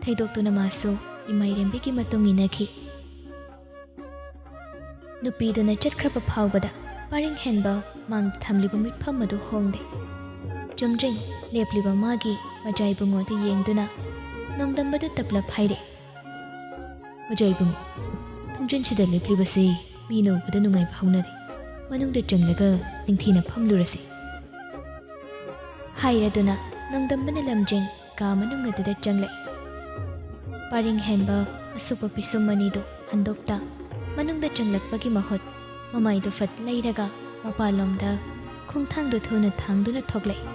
ꯊꯩꯗꯣꯛꯇꯨꯅ ꯃꯥꯁꯨ ꯏꯃꯥꯏꯔꯦꯝꯕꯤꯒꯤ ꯃꯇꯨꯡ ꯏꯟꯅꯈꯤ꯫ ꯅꯨꯄꯤꯗꯨꯅ ꯆꯠꯈ꯭ꯔꯕ ꯐꯥꯎꯕꯗ ꯄꯔꯤꯡ ꯍꯦꯟꯕ ꯃꯥꯡꯗ ꯊꯝꯂꯤꯕ ꯃꯤꯠꯐꯝ ꯑꯗꯨ ꯍꯣꯡꯗꯦ꯫ ꯆꯨꯝꯗ꯭ꯔꯤꯡ ꯂꯦꯞꯂꯤꯕ ꯃꯥꯒꯤ ꯃꯖꯥꯏꯕꯨꯡꯉꯣꯗꯨ ꯌꯦꯡꯗꯨꯅ ꯅꯣꯡꯗꯝꯕꯗꯨ ꯇꯞꯂꯞ ꯍꯥꯏꯔꯛꯏ, "ꯃꯖꯥꯏꯕꯨꯡꯉꯣ, ꯊꯣꯡꯖꯤꯟꯁꯤꯗ ꯂꯦꯞꯂꯤꯕꯁꯤ ꯃꯤꯅ ꯎꯕꯗ ꯅꯨꯡꯉꯥꯏꯕ ꯍꯧꯅꯗꯦ꯫ ꯃꯅꯨꯡꯗ ꯆꯪꯂꯒ ꯅꯤꯡꯊꯤꯅ ꯐꯝꯂꯨꯔꯁꯤ꯫" ꯍꯥꯏꯔꯗꯨꯅ ꯅꯣꯡꯗꯝꯕꯅ ꯂꯝꯖꯤꯡ ꯀꯥ ꯃꯅꯨꯡ ꯑꯗꯨꯗ ꯆꯪꯂꯛꯏ꯫ ꯄꯔꯤꯡ ꯍꯦꯟꯕ ꯑꯁꯨꯞꯄ ꯄꯤꯁꯨꯝ ꯑꯅꯤꯗꯨ ꯍꯟꯗꯣꯛꯇ ꯃꯅꯨꯡꯗ ꯆꯪꯂꯛꯄꯒꯤ ꯃꯍꯨꯠ ꯃꯃꯥꯏꯗꯨ ꯐꯠ ꯂꯩꯔꯒ ꯃꯄꯥꯟꯂꯣꯝꯗ ꯈꯣꯡꯊꯥꯡꯗꯨ ꯊꯨꯅ ꯊꯥꯡꯗꯨꯅ ꯊꯣꯛꯂꯛꯏ꯫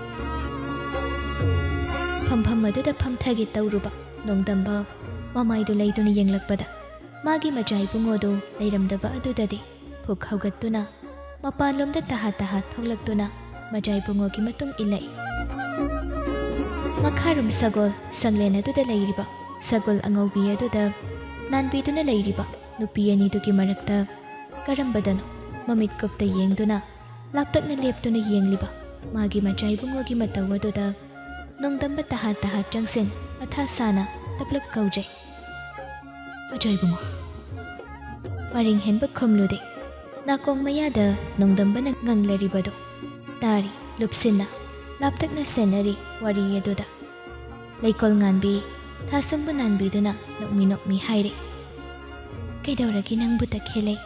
ꯐꯝꯐꯝ ꯑꯗꯨꯗ ꯐꯝꯊꯒꯦ ꯇꯧꯔꯨꯕ ꯅꯣꯡꯗꯝꯕ ꯃꯃꯥꯏꯗꯨ ꯂꯩꯗꯨꯅ ꯌꯦꯡꯂꯛꯄꯗ, ꯃꯥꯒꯤ ꯃꯆꯥ ꯏꯕꯨꯡꯉꯣꯗꯨ ꯂꯩꯔꯝꯗꯕ ꯑꯗꯨꯗꯗꯤ ꯐꯨꯛ ꯍꯧꯒꯠꯇꯨꯅ ꯃꯄꯥꯟꯂꯣꯝꯗ ꯇꯍꯥ ꯇꯍꯥ ꯊꯣꯛꯂꯛꯇꯨꯅ ꯃꯆꯥ ꯏꯕꯨꯡꯉꯣꯒꯤ ꯃꯇꯨꯡ ꯏꯜꯂꯛꯏ꯫ ꯃꯈꯥꯔꯣꯝ ꯁꯒꯣꯜ ꯁꯪꯂꯦꯟ ꯑꯗꯨꯗ ꯂꯩꯔꯤꯕ ꯁꯒꯣꯜ ꯑꯉꯧꯕꯤ ꯑꯗꯨꯗ ꯅꯥꯟꯕꯤꯗꯨꯅ ꯂꯩꯔꯤꯕ ꯅꯨꯄꯤ ꯑꯅꯤꯗꯨꯒꯤ ꯃꯔꯛꯇ ꯀꯔꯝꯕꯗꯅꯣ ꯃꯃꯤꯠ ꯀꯨꯞꯇ ꯌꯦꯡꯗꯨꯅ ꯂꯥꯞꯇꯛꯅ ꯂꯦꯞꯇꯨꯅ ꯌꯦꯡꯂꯤꯕ ꯃꯥꯒꯤ ꯃꯆꯥ ꯏꯕꯨꯡꯉꯣꯒꯤ ꯃꯇꯧ ꯑꯗꯨꯗ ꯅꯣꯡꯗꯝꯕ ꯇꯍꯥ ꯇꯍꯥ ꯆꯪꯁꯤꯟ ꯃꯊꯥ ꯁꯥꯅ ꯇꯞꯂꯞ ꯀꯧꯖꯩ꯫ "ꯃꯆꯥ ꯏꯕꯨꯡꯉꯣ!" ꯄꯔꯤꯡ ꯍꯦꯟꯕ ꯈꯨꯝꯂꯨꯗꯦ꯫ ꯅꯥꯀꯣꯡ ꯃꯌꯥꯗ ꯅꯣꯡꯗꯝꯕꯅ ꯉꯪꯂꯔꯤꯕꯗꯨ ꯇꯥꯔꯤ, ꯂꯨꯞꯁꯤꯟꯅ ꯂꯥꯞꯇꯛꯅ ꯁꯦꯟꯅꯔꯤ ꯋꯥꯔꯤ ꯑꯗꯨꯗ꯫ ꯂꯩꯀꯣꯜ ꯉꯥꯟꯕꯤ ꯊꯥꯁꯨꯝꯕꯨ ꯅꯥꯟꯕꯤꯗꯨꯅ ꯅꯣꯛꯃꯤ ꯅꯣꯛꯃꯤ ꯍꯥꯏꯔꯦ, "ꯀꯩꯗꯧꯔꯒꯦ ꯅꯪꯕꯨ ꯇꯈꯦꯜꯂꯩ?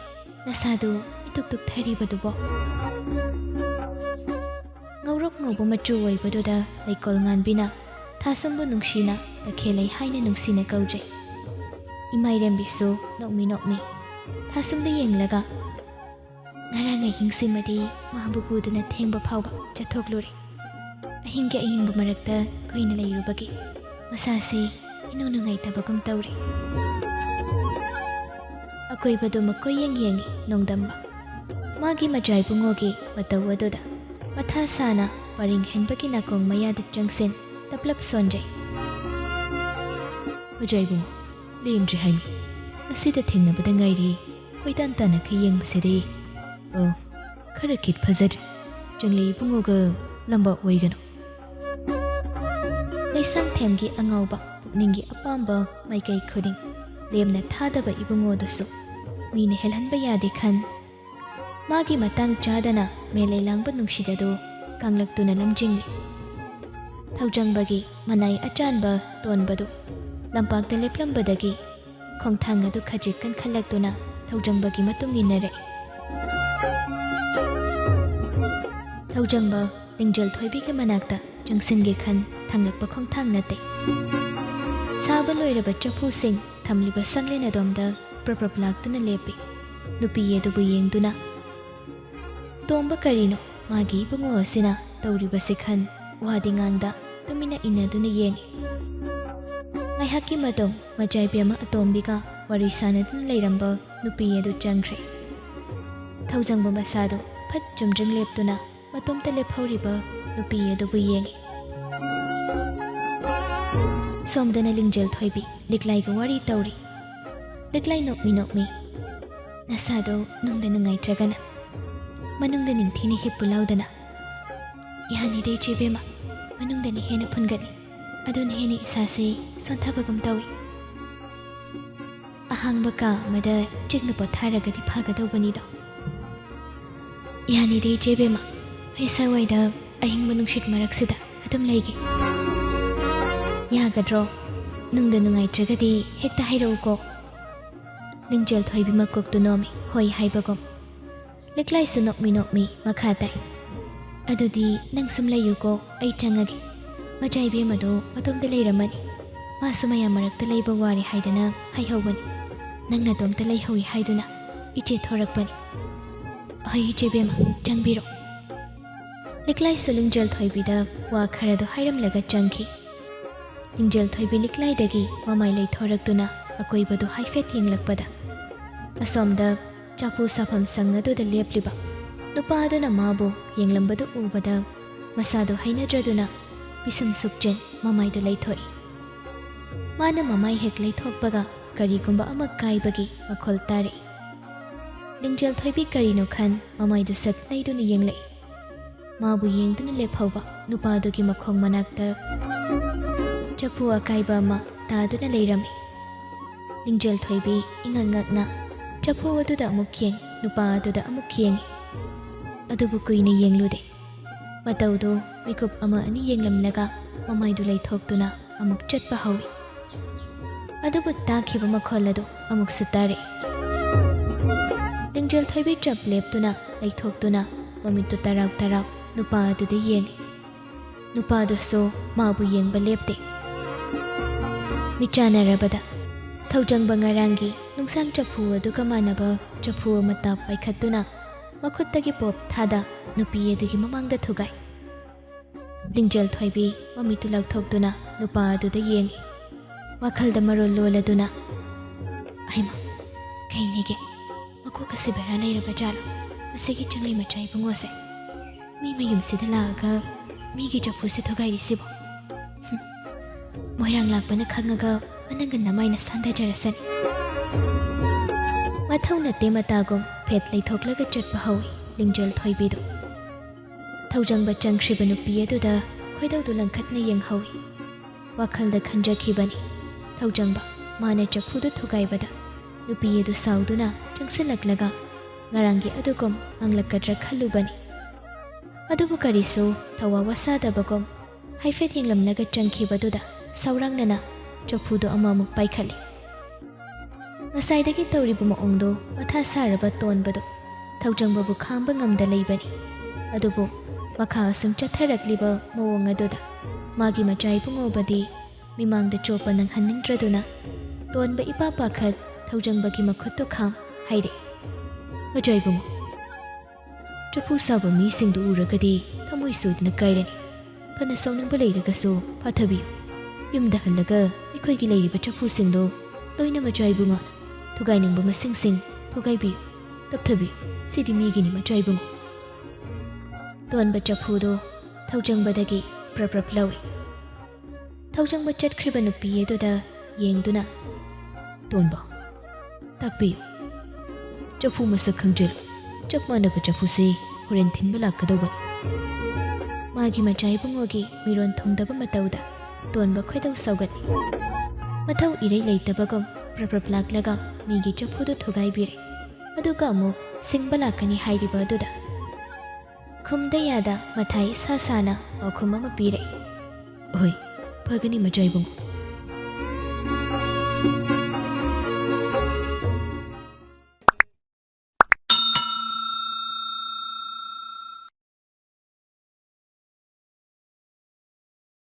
ꯅꯁꯥꯗꯨ ꯏꯇꯨꯛ ꯇꯨꯛꯊꯔꯤꯕꯗꯨꯕꯣ?" ꯉꯧꯔꯣꯛ ꯉꯧꯕ ꯃꯆꯨ ꯑꯣꯏꯕꯗꯨꯗ ꯂꯩꯀꯣꯜ ꯉꯥꯟꯕꯤꯅ ꯊꯥꯁꯨꯝꯕꯨ ꯅꯨꯡꯁꯤꯅ ꯇꯈꯦꯜꯂꯩ ꯍꯥꯏꯅ ꯅꯨꯡꯁꯤꯅ ꯀꯧꯖꯩ꯫ ꯏꯃꯥꯏꯔꯦꯝꯕꯤꯁꯨ ꯅꯣꯛꯃꯤ ꯅꯣꯛꯃꯤ ꯊꯥꯁꯨꯝꯗ ꯌꯦꯡꯂꯒ, "ꯉꯔꯥꯡ ꯑꯍꯤꯡꯁꯤꯃꯗꯤ ꯃꯥꯕꯨ ꯄꯨꯗꯨꯅ ꯊꯦꯡꯕ ꯐꯥꯎꯕ ꯆꯠꯊꯣꯛꯂꯨꯔꯦ꯫ ꯑꯍꯤꯡꯒꯤ ꯑꯌꯤꯡꯕ ꯃꯔꯛꯇ ꯀꯨꯏꯅ ꯂꯩꯔꯨꯕꯒꯤ ꯃꯁꯥꯁꯤ ꯏꯅꯨꯡ ꯅꯨꯡꯉꯥꯏꯇꯕꯒꯨꯝ ꯇꯧꯔꯦ꯫" ꯑꯀꯣꯏꯕꯗꯨ ꯃꯀꯣꯏ ꯌꯦꯡ ꯌꯦꯡꯉꯤ ꯅꯣꯡꯗꯝꯕ꯫ ꯃꯥꯒꯤ ꯃꯆꯥ ꯏꯕꯨꯡꯉꯣꯒꯤ ꯃꯇꯧ ꯑꯗꯨꯗ ꯃꯊꯥ ꯁꯥꯅ ꯄꯔꯤꯡ ꯍꯦꯟꯕꯒꯤ ꯅꯥꯀꯣꯡ ꯃꯌꯥꯗ ꯆꯪꯁꯤꯟ ꯇꯞꯂꯞ ꯁꯣꯟꯖꯩ꯫ "ꯃꯆꯥ ꯏꯕꯨꯡꯉꯣ, ꯂꯦꯝꯗ꯭ꯔꯤ ꯍꯥꯏꯃꯤ꯫ ꯉꯁꯤꯗ ꯊꯦꯡꯅꯕꯗ ꯉꯥꯏꯔꯤ꯫ ꯀꯣꯏꯇꯥꯟ ꯇꯥꯟꯅꯈꯩ ꯌꯦꯡꯕꯁꯤꯗꯤ꯫ ꯑꯣ, ꯈꯔ ꯈꯤꯠ ꯐꯖꯗ꯭ꯔꯦ꯫ ꯆꯪꯂꯩ ꯏꯕꯨꯡꯉꯣꯒ ꯂꯝꯕꯥ ꯑꯣꯏꯒꯅꯨ꯫" ꯂꯩꯁꯥꯡꯊꯦꯝꯒꯤ ꯑꯉꯥꯎꯕ ꯄꯨꯛꯅꯤꯡꯒꯤ ꯑꯄꯥꯝꯕ ꯃꯥꯏꯀꯩ ꯈꯨꯗꯤꯡ ꯂꯦꯝꯅ ꯊꯥꯗꯕ ꯏꯕꯨꯡꯉꯣꯗꯨꯁꯨ ꯃꯤꯅ ꯍꯦꯜꯍꯟꯕ ꯌꯥꯗꯦ ꯈꯟ, ꯃꯥꯒꯤ ꯃꯇꯥꯡ ꯆꯥꯗꯅ ꯃꯦꯂꯩ ꯂꯥꯡꯕ ꯅꯨꯡꯁꯤꯠ ꯑꯗꯨ ꯀꯥꯡꯂꯛꯇꯨꯅ ꯂꯝꯖꯤꯡꯂꯤ꯫ ꯊꯧꯖꯪꯕꯒꯤ ꯃꯅꯥꯏ ꯑꯆꯥꯟꯕ ꯇꯣꯟꯕꯗꯨ ꯂꯝꯄꯥꯛꯇ ꯂꯦꯞꯂꯝꯕꯗꯒꯤ ꯈꯣꯡꯊꯥꯡ ꯑꯗꯨ ꯈꯖꯤꯛ ꯀꯟꯈꯠꯂꯛꯇꯨꯅ ꯊꯧꯖꯪꯕꯒꯤ ꯃꯇꯨꯡ ꯏꯟꯅꯔꯛꯏ꯫ ꯊꯧꯖꯪꯕ ꯂꯤꯡꯖꯦꯜ ꯊꯣꯏꯕꯤꯒꯤ ꯃꯅꯥꯛꯇ ꯆꯪꯁꯤꯟꯒꯦ ꯈꯟ ꯊꯥꯡꯂꯛꯄ ꯈꯣꯡꯊꯥꯡ ꯅꯠꯇꯦ꯫ ꯁꯥꯕ ꯂꯣꯏꯔꯕ ꯆꯐꯨꯁꯤꯡ ꯊꯝꯂꯤꯕ ꯁꯪꯂꯦꯟ ꯑꯗꯣꯝꯗ ꯄ꯭ꯔꯞ ꯄ꯭ꯔꯞ ꯂꯥꯛꯇꯨꯅ ꯂꯦꯞꯄꯤ꯫ ꯅꯨꯄꯤ ꯑꯗꯨꯕꯨ ꯌꯦꯡꯗꯨꯅ, "ꯇꯣꯝꯕ, ꯀꯔꯤꯅꯣ ꯃꯥꯒꯤ ꯏꯕꯨꯡꯉꯣ ꯑꯁꯤꯅ ꯇꯧꯔꯤꯕꯁꯤ?" ꯈꯟ ꯋꯥꯗꯤ ꯉꯥꯡꯗ ꯇꯨꯃꯤꯟꯅ ꯏꯟꯅꯗꯨꯅ ꯌꯦꯡꯉꯤ꯫ ꯉꯥꯏꯍꯥꯛꯀꯤ ꯃꯇꯨꯡ ꯃꯆꯥꯏꯕꯦꯝꯃ ꯑꯇꯣꯝꯕꯤꯒ ꯋꯥꯔꯤ ꯁꯥꯟꯅꯗꯨꯅ ꯂꯩꯔꯝꯕ ꯅꯨꯄꯤ ꯑꯗꯨ ꯆꯪꯈ꯭ꯔꯦ꯫ ꯊꯧꯖꯪꯕ ꯃꯁꯥꯗꯨ ꯐꯠ ꯆꯨꯝꯗ꯭ꯔꯤꯡ ꯂꯦꯞꯇꯨꯅ ꯃꯇꯣꯝꯇ ꯂꯦꯞꯍꯧꯔꯤꯕ ꯅꯨꯄꯤ ꯑꯗꯨꯕꯨ ꯌꯦꯡꯉꯤ꯫ ꯁꯣꯝꯗꯅ ꯂꯤꯡꯖꯦꯜ ꯊꯣꯏꯕꯤ ꯂꯤꯛꯂꯥꯏꯒ ꯋꯥꯔꯤ ꯇꯧꯔꯤ꯫ ꯂꯤꯛꯂꯥꯏ ꯅꯣꯛꯃꯤ ꯅꯣꯛꯃꯤ, "ꯅꯁꯥꯗꯣ ꯅꯨꯡꯗ ꯅꯨꯡꯉꯥꯏꯇ꯭ꯔꯒꯅ ꯃꯅꯨꯡꯗ ꯅꯤꯡꯊꯤꯅ ꯍꯤꯞꯄꯨ ꯂꯥꯎꯗꯅ꯫ ꯌꯥꯅꯤꯗ ꯏꯆꯦꯕꯦꯝꯃ, ꯃꯅꯨꯡꯗꯅ ꯍꯦꯟꯅ ꯐꯨꯟꯒꯠꯂꯤ꯫ ꯑꯗꯨꯅ ꯍꯦꯟꯅ ꯏꯁꯥꯁꯦ ꯁꯣꯟꯊꯕꯒꯨꯝ ꯇꯧꯏ꯫ ꯑꯍꯥꯡꯕ ꯀꯥ ꯑꯃꯗ ꯆꯤꯛꯅ ꯄꯣꯊꯥꯔꯒꯗꯤ ꯐꯒꯗꯧꯕꯅꯤꯗꯣ꯫ ꯌꯥꯅꯤꯗ ꯏꯆꯦꯕꯦꯝꯃ, ꯑꯩ ꯁ꯭ꯋꯥꯏꯗ ꯑꯍꯤꯡꯕ ꯅꯨꯡꯁꯤꯠ ꯃꯔꯛꯁꯤꯗ ꯑꯗꯨꯝ ꯂꯩꯒꯦ꯫ ꯌꯥꯒꯗ꯭ꯔꯣ? ꯅꯨꯡꯗ ꯅꯨꯡꯉꯥꯏꯇ꯭ꯔꯒꯗꯤ ꯍꯦꯛꯇ ꯍꯥꯏꯔꯛꯎꯀꯣ꯫" ꯂꯤꯡꯖꯦꯜ ꯊꯣꯏꯕꯤ ꯃꯀꯣꯛꯇꯨ ꯅꯣꯝꯃꯤ, ꯍꯣꯏ ꯍꯥꯏꯕꯒꯨꯝ꯫ ꯂꯤꯛꯂꯥꯏꯁꯨ ꯅꯣꯛꯃꯤ ꯅꯣꯛꯃꯤ ꯃꯈꯥ ꯇꯥꯏ, "ꯑꯗꯨꯗꯤ ꯅꯪ ꯁꯨꯝ ꯂꯩꯌꯨꯀꯣ, ꯑꯩ ꯆꯪꯉꯒꯦ꯫ ꯃꯆꯥ ꯏꯕꯦꯝꯃꯗꯣ ꯃꯇꯣꯝꯇ ꯂꯩꯔꯝꯃꯅꯤ꯫ ꯃꯥꯁꯨ ꯃꯌꯥꯝ ꯃꯔꯛꯇ ꯂꯩꯕ ꯋꯥꯔꯦ ꯍꯥꯏꯗꯅ ꯍꯥꯏꯍꯧꯕꯅꯤ꯫ ꯅꯪ ꯅꯇꯣꯝꯇ ꯂꯩꯍꯧꯏ ꯍꯥꯏꯗꯨꯅ ꯏꯆꯦ ꯊꯣꯔꯛꯄꯅꯤ꯫" "ꯍꯣꯏ ꯏꯆꯦꯕꯦꯝꯃ, ꯆꯪꯕꯤꯔꯣ꯫" ꯂꯤꯛꯂꯥꯏꯁꯨ ꯂꯤꯡꯖꯦꯜ ꯊꯣꯏꯕꯤꯗ ꯋꯥ ꯈꯔꯗꯣ ꯍꯥꯏꯔꯝꯂꯒ ꯆꯪꯈꯤ꯫ ꯂꯤꯡꯖꯦꯜ ꯊꯣꯏꯕꯤ ꯂꯤꯛꯂꯥꯏꯗꯒꯤ ꯃꯃꯥꯏ ꯂꯩꯊꯣꯔꯛꯇꯨꯅ ꯑꯀꯣꯏꯕꯗꯨ ꯍꯥꯏꯐꯦꯠ ꯌꯦꯡꯂꯛꯄꯗ, ꯑꯁꯣꯝꯗ ꯆꯐꯨ ꯁꯥꯐꯝ ꯁꯪ ꯑꯗꯨꯗ ꯂꯦꯞꯂꯤꯕ ꯅꯨꯄꯥ ꯑꯗꯨꯅ ꯃꯥꯕꯨ ꯌꯦꯡꯂꯝꯕꯗꯨ ꯎꯕꯗ, ꯃꯁꯥꯗꯨ ꯍꯩꯅꯗ꯭ꯔꯗꯨꯅ ꯄꯤꯁꯨꯝ ꯁꯨꯛꯆꯤꯟ ꯃꯃꯥꯏꯗꯨ ꯂꯩꯊꯣꯛꯏ꯫ ꯃꯥꯅ ꯃꯃꯥꯏ ꯍꯦꯛ ꯂꯩꯊꯣꯛꯄꯒ ꯀꯔꯤꯒꯨꯝꯕ ꯑꯃ ꯀꯥꯏꯕꯒꯤ ꯃꯈꯣꯜ ꯇꯥꯔꯛꯏ꯫ ꯂꯤꯡꯖꯦꯜ ꯊꯣꯏꯕꯤ ꯀꯔꯤꯅꯣ ꯈꯟ ꯃꯃꯥꯏꯗꯨ ꯁꯠ ꯅꯩꯗꯨꯅ ꯌꯦꯡꯂꯛꯏ꯫ ꯃꯥꯕꯨ ꯌꯦꯡꯗꯨꯅ ꯂꯦꯞꯍꯧꯕ ꯅꯨꯄꯥꯗꯨꯒꯤ ꯃꯈꯣꯡ ꯃꯅꯥꯛꯇ ꯆꯐꯨ ꯑꯀꯥꯏꯕ ꯑꯃ ꯇꯥꯗꯨꯅ ꯂꯩꯔꯝꯃꯤ꯫ ꯂꯤꯡꯖꯦꯜ ꯊꯣꯏꯕꯤ ꯏꯉꯛ ꯉꯛꯅ ꯆꯐꯨ ꯑꯗꯨꯗ ꯑꯃꯨꯛ ꯌꯦꯡ, ꯅꯨꯄꯥ ꯑꯗꯨꯗ ꯑꯃꯨꯛ ꯌꯦꯡꯉꯤ꯫ ꯑꯗꯨꯕꯨ ꯀꯨꯏꯅ ꯌꯦꯡꯂꯨꯗꯦ꯫ ꯃꯇꯧꯗꯨ ꯃꯤꯀꯨꯞ ꯑꯃ ꯑꯅꯤ ꯌꯦꯡꯂꯝꯂꯒ ꯃꯃꯥꯏꯗꯨ ꯂꯩꯊꯣꯛꯇꯨꯅ ꯑꯃꯨꯛ ꯆꯠꯄ ꯍꯧꯏ꯫ ꯑꯗꯨꯕꯨ ꯇꯥꯈꯤꯕ ꯃꯈꯣꯜ ꯑꯗꯨ ꯑꯃꯨꯛꯁꯨ ꯇꯥꯔꯛꯏ꯫ ꯂꯤꯡꯖꯦꯜ ꯊꯣꯏꯕꯤ ꯆꯞ ꯂꯦꯞꯇꯨꯅ ꯂꯩꯊꯣꯛꯇꯨꯅ ꯃꯃꯤꯠꯇꯨ ꯇꯔꯥꯎ ꯇꯔꯥꯎ ꯅꯨꯄꯥ ꯑꯗꯨꯗ ꯌꯦꯡꯉꯤ꯫ ꯅꯨꯄꯥꯗꯨꯁꯨ ꯃꯥꯕꯨ ꯌꯦꯡꯕ ꯂꯦꯞꯇꯦ꯫ ꯃꯤꯠꯆꯥꯟꯅꯔꯕꯗ ꯊꯧꯖꯪꯕ ꯉꯔꯥꯡꯒꯤ ꯅꯨꯡꯁꯥꯡ ꯆꯐꯨ ꯑꯗꯨꯒ ꯃꯥꯟꯅꯕ ꯆꯐꯨ ꯑꯃ ꯇꯥꯞ ꯄꯥꯏꯈꯠꯇꯨꯅ ꯃꯈꯨꯠꯇꯒꯤ ꯄꯣꯞ ꯊꯥꯗ ꯅꯨꯄꯤ ꯑꯗꯨꯒꯤ ꯃꯃꯥꯡꯗ ꯊꯨꯒꯥꯏ꯫ ꯂꯤꯡꯖꯦꯜ ꯊꯣꯏꯕꯤ ꯃꯃꯤꯠꯇꯨ ꯂꯥꯎꯊꯣꯛꯇꯨꯅ ꯅꯨꯄꯥ ꯑꯗꯨꯗ ꯌꯦꯡꯏ꯫ ꯋꯥꯈꯜꯗ ꯃꯔꯣꯜ ꯂꯣꯜꯂꯗꯨꯅ, "ꯍꯩꯃꯥ, ꯀꯩꯅꯤꯒꯦ? ꯃꯀꯣꯛ ꯑꯁꯤ ꯕꯦꯔꯥ ꯂꯩꯔꯕ ꯖꯥꯠꯂꯣ? ꯑꯁꯤꯒꯤ ꯆꯤꯡꯂꯩ ꯃꯆꯥ ꯏꯕꯨꯡꯉꯣꯁꯦ ꯃꯤ ꯃꯌꯨꯝꯁꯤꯗ ꯂꯥꯛꯑꯒ ꯃꯤꯒꯤ ꯆꯐꯨꯁꯦ ꯊꯨꯒꯥꯏꯔꯤꯁꯤꯕꯣ? ꯍꯨꯝ, ꯃꯣꯏꯔꯥꯡ ꯂꯥꯛꯄꯅ ꯈꯪꯉꯒ ꯃꯅꯪꯒꯟ ꯅꯃꯥꯏꯅ ꯁꯥꯟꯊꯖꯔꯁꯅꯤ"꯫ ꯃꯊꯧ ꯅꯠꯇꯦ ꯃꯇꯥꯒꯨꯝ ꯐꯦꯠ ꯂꯩꯊꯣꯛꯂꯒ ꯆꯠꯄ ꯍꯧꯏ ꯂꯤꯡꯖꯦꯜ ꯊꯣꯏꯕꯤꯗꯨ꯫ ꯊꯧꯖꯪꯕ ꯆꯪꯈ꯭ꯔꯤꯕ ꯅꯨꯄꯤ ꯑꯗꯨꯗ ꯈꯣꯏꯗꯧꯗꯨ ꯂꯪꯈꯠꯅ ꯌꯦꯡꯍꯧꯏ꯫ ꯋꯥꯈꯜꯗ ꯈꯟꯖꯈꯤꯕꯅꯤ, ꯊꯧꯖꯪꯕ ꯃꯥꯅ ꯆꯐꯨꯗꯨ ꯊꯨꯒꯥꯏꯕꯗ ꯅꯨꯄꯤ ꯑꯗꯨ ꯁꯥꯎꯗꯨꯅ ꯆꯪꯁꯤꯜꯂꯛꯂꯒ ꯉꯔꯥꯡꯒꯤ ꯑꯗꯨꯒꯨꯝ ꯉꯥꯡꯂꯛꯀꯗ꯭ꯔꯥ ꯈꯜꯂꯨꯕꯅꯤ꯫ ꯑꯗꯨꯕꯨ ꯀꯔꯤꯁꯨ ꯊꯋꯥ ꯋꯥꯁꯥꯗꯕꯒꯨꯝ ꯍꯥꯏꯐꯦꯠ ꯌꯦꯡꯂꯝꯂꯒ ꯆꯪꯈꯤꯕꯗꯨꯗ ꯁꯥꯎꯔꯥꯡꯅꯅ ꯆꯐꯨꯗꯨ ꯑꯃꯃꯨꯛ ꯄꯥꯏꯈꯠꯂꯤ꯫ ꯉꯁꯥꯏꯗꯒꯤ ꯇꯧꯔꯤꯕ ꯃꯑꯣꯡꯗꯣ ꯃꯊꯥ ꯁꯥꯔꯕ ꯇꯣꯟꯕꯗꯣ ꯊꯧꯖꯪꯕꯕꯨ ꯈꯥꯝꯕ ꯉꯝꯗ ꯂꯩꯕꯅꯤ꯫ ꯑꯗꯨꯕꯨ ꯃꯈꯥ ꯑꯁꯨꯝ ꯆꯠꯊꯔꯛꯂꯤꯕ ꯃꯑꯣꯡ ꯑꯗꯨꯗ ꯃꯥꯒꯤ ꯃꯆꯥ ꯏꯕꯨꯡꯉꯣꯕꯗꯤ ꯃꯤꯃꯥꯡꯗ ꯆꯣꯞꯄ ꯅꯪꯍꯟꯅꯤꯡꯗ꯭ꯔꯗꯨꯅ ꯇꯣꯟꯕ ꯏꯄꯥ ꯄꯥꯈꯠ ꯊꯧꯖꯪꯕꯒꯤ ꯃꯈꯨꯠꯇꯨ ꯈꯥꯝ ꯍꯥꯏꯔꯦ, "ꯃꯆꯥ ꯏꯕꯨꯡꯉꯣ, ꯆꯐꯨ ꯁꯥꯕ ꯃꯤꯁꯤꯡꯗꯨ ꯎꯔꯒꯗꯤ ꯊꯃꯣꯏ ꯁꯣꯏꯗꯅ ꯀꯥꯏꯔꯅꯤ꯫ ꯐꯅ ꯁꯥꯎꯅꯤꯡꯕ ꯂꯩꯔꯒꯁꯨ ꯐꯥꯊꯕꯤꯌꯨ꯫ ꯌꯨꯝꯗ ꯍꯜꯂꯒ ꯑꯩꯈꯣꯏꯒꯤ ꯂꯩꯔꯤꯕ ꯆꯐꯨꯁꯤꯡꯗꯣ ꯂꯣꯏꯅ ꯃꯆꯥ ꯏꯕꯨꯡꯉꯣꯅ ꯊꯨꯒꯥꯏꯅꯤꯡꯕ ꯃꯁꯤꯡꯁꯤꯡ ꯊꯨꯒꯥꯏꯕꯤꯌꯨ꯫ ꯇꯞꯊꯕꯤꯌꯨ꯫ ꯁꯤꯗꯤ ꯃꯤꯒꯤꯅꯤ, ꯃꯆꯥ ꯏꯕꯨꯡꯉꯣ"꯫ ꯇꯣꯟꯕ ꯆꯐꯨꯗꯣ ꯊꯧꯖꯪꯕꯗꯒꯤ ꯄ꯭ꯔꯞ ꯄ꯭ꯔꯞ ꯂꯧꯏ꯫ ꯊꯧꯖꯪꯕ ꯆꯠꯈ꯭ꯔꯤꯕ ꯅꯨꯄꯤ ꯑꯗꯨꯗ ꯌꯦꯡꯗꯨꯅ, "ꯇꯣꯟꯕ, ꯇꯥꯛꯄꯤꯌꯨ꯫ ꯆꯐꯨ ꯃꯁꯛ ꯈꯪꯖꯤꯜꯂꯨ꯫ ꯆꯞ ꯃꯥꯟꯅꯕ ꯆꯐꯨꯁꯤ ꯍꯣꯔꯦꯟ ꯊꯤꯟꯕ ꯂꯥꯛꯀꯗꯧꯕꯅꯤ"꯫ ꯃꯥꯒꯤ ꯃꯆꯥ ꯏꯕꯨꯡꯉꯣꯒꯤ ꯃꯤꯔꯣꯟ ꯊꯨꯡꯗꯕ ꯃꯇꯧꯗ ꯇꯣꯟꯕ ꯈꯣꯏꯗꯧ ꯁꯥꯎꯒꯠꯂꯤ꯫ ꯃꯊꯧ ꯏꯔꯩ ꯂꯩꯇꯕꯒꯨꯝ ꯄ꯭ꯔꯞ ꯄ꯭ꯔꯞ ꯂꯥꯛꯂꯒ ꯃꯤꯒꯤ ꯆꯐꯨꯗꯨ ꯊꯨꯒꯥꯏꯕꯤꯔꯦ꯫ ꯑꯗꯨꯒ ꯑꯃꯨꯛ ꯁꯤꯡꯕ ꯂꯥꯛꯀꯅꯤ ꯍꯥꯏꯔꯤꯕ ꯑꯗꯨꯗ ꯈꯨꯝꯗ ꯌꯥꯗ ꯃꯊꯥ ꯏꯁꯥ ꯁꯥꯅ ꯄꯥꯎꯈꯨꯝ ꯑꯃ ꯄꯤꯔꯦ꯫ "ꯍꯣꯏ, ꯐꯒꯅꯤ ꯃꯆꯥ ꯏꯕꯨꯡꯉꯣ꯫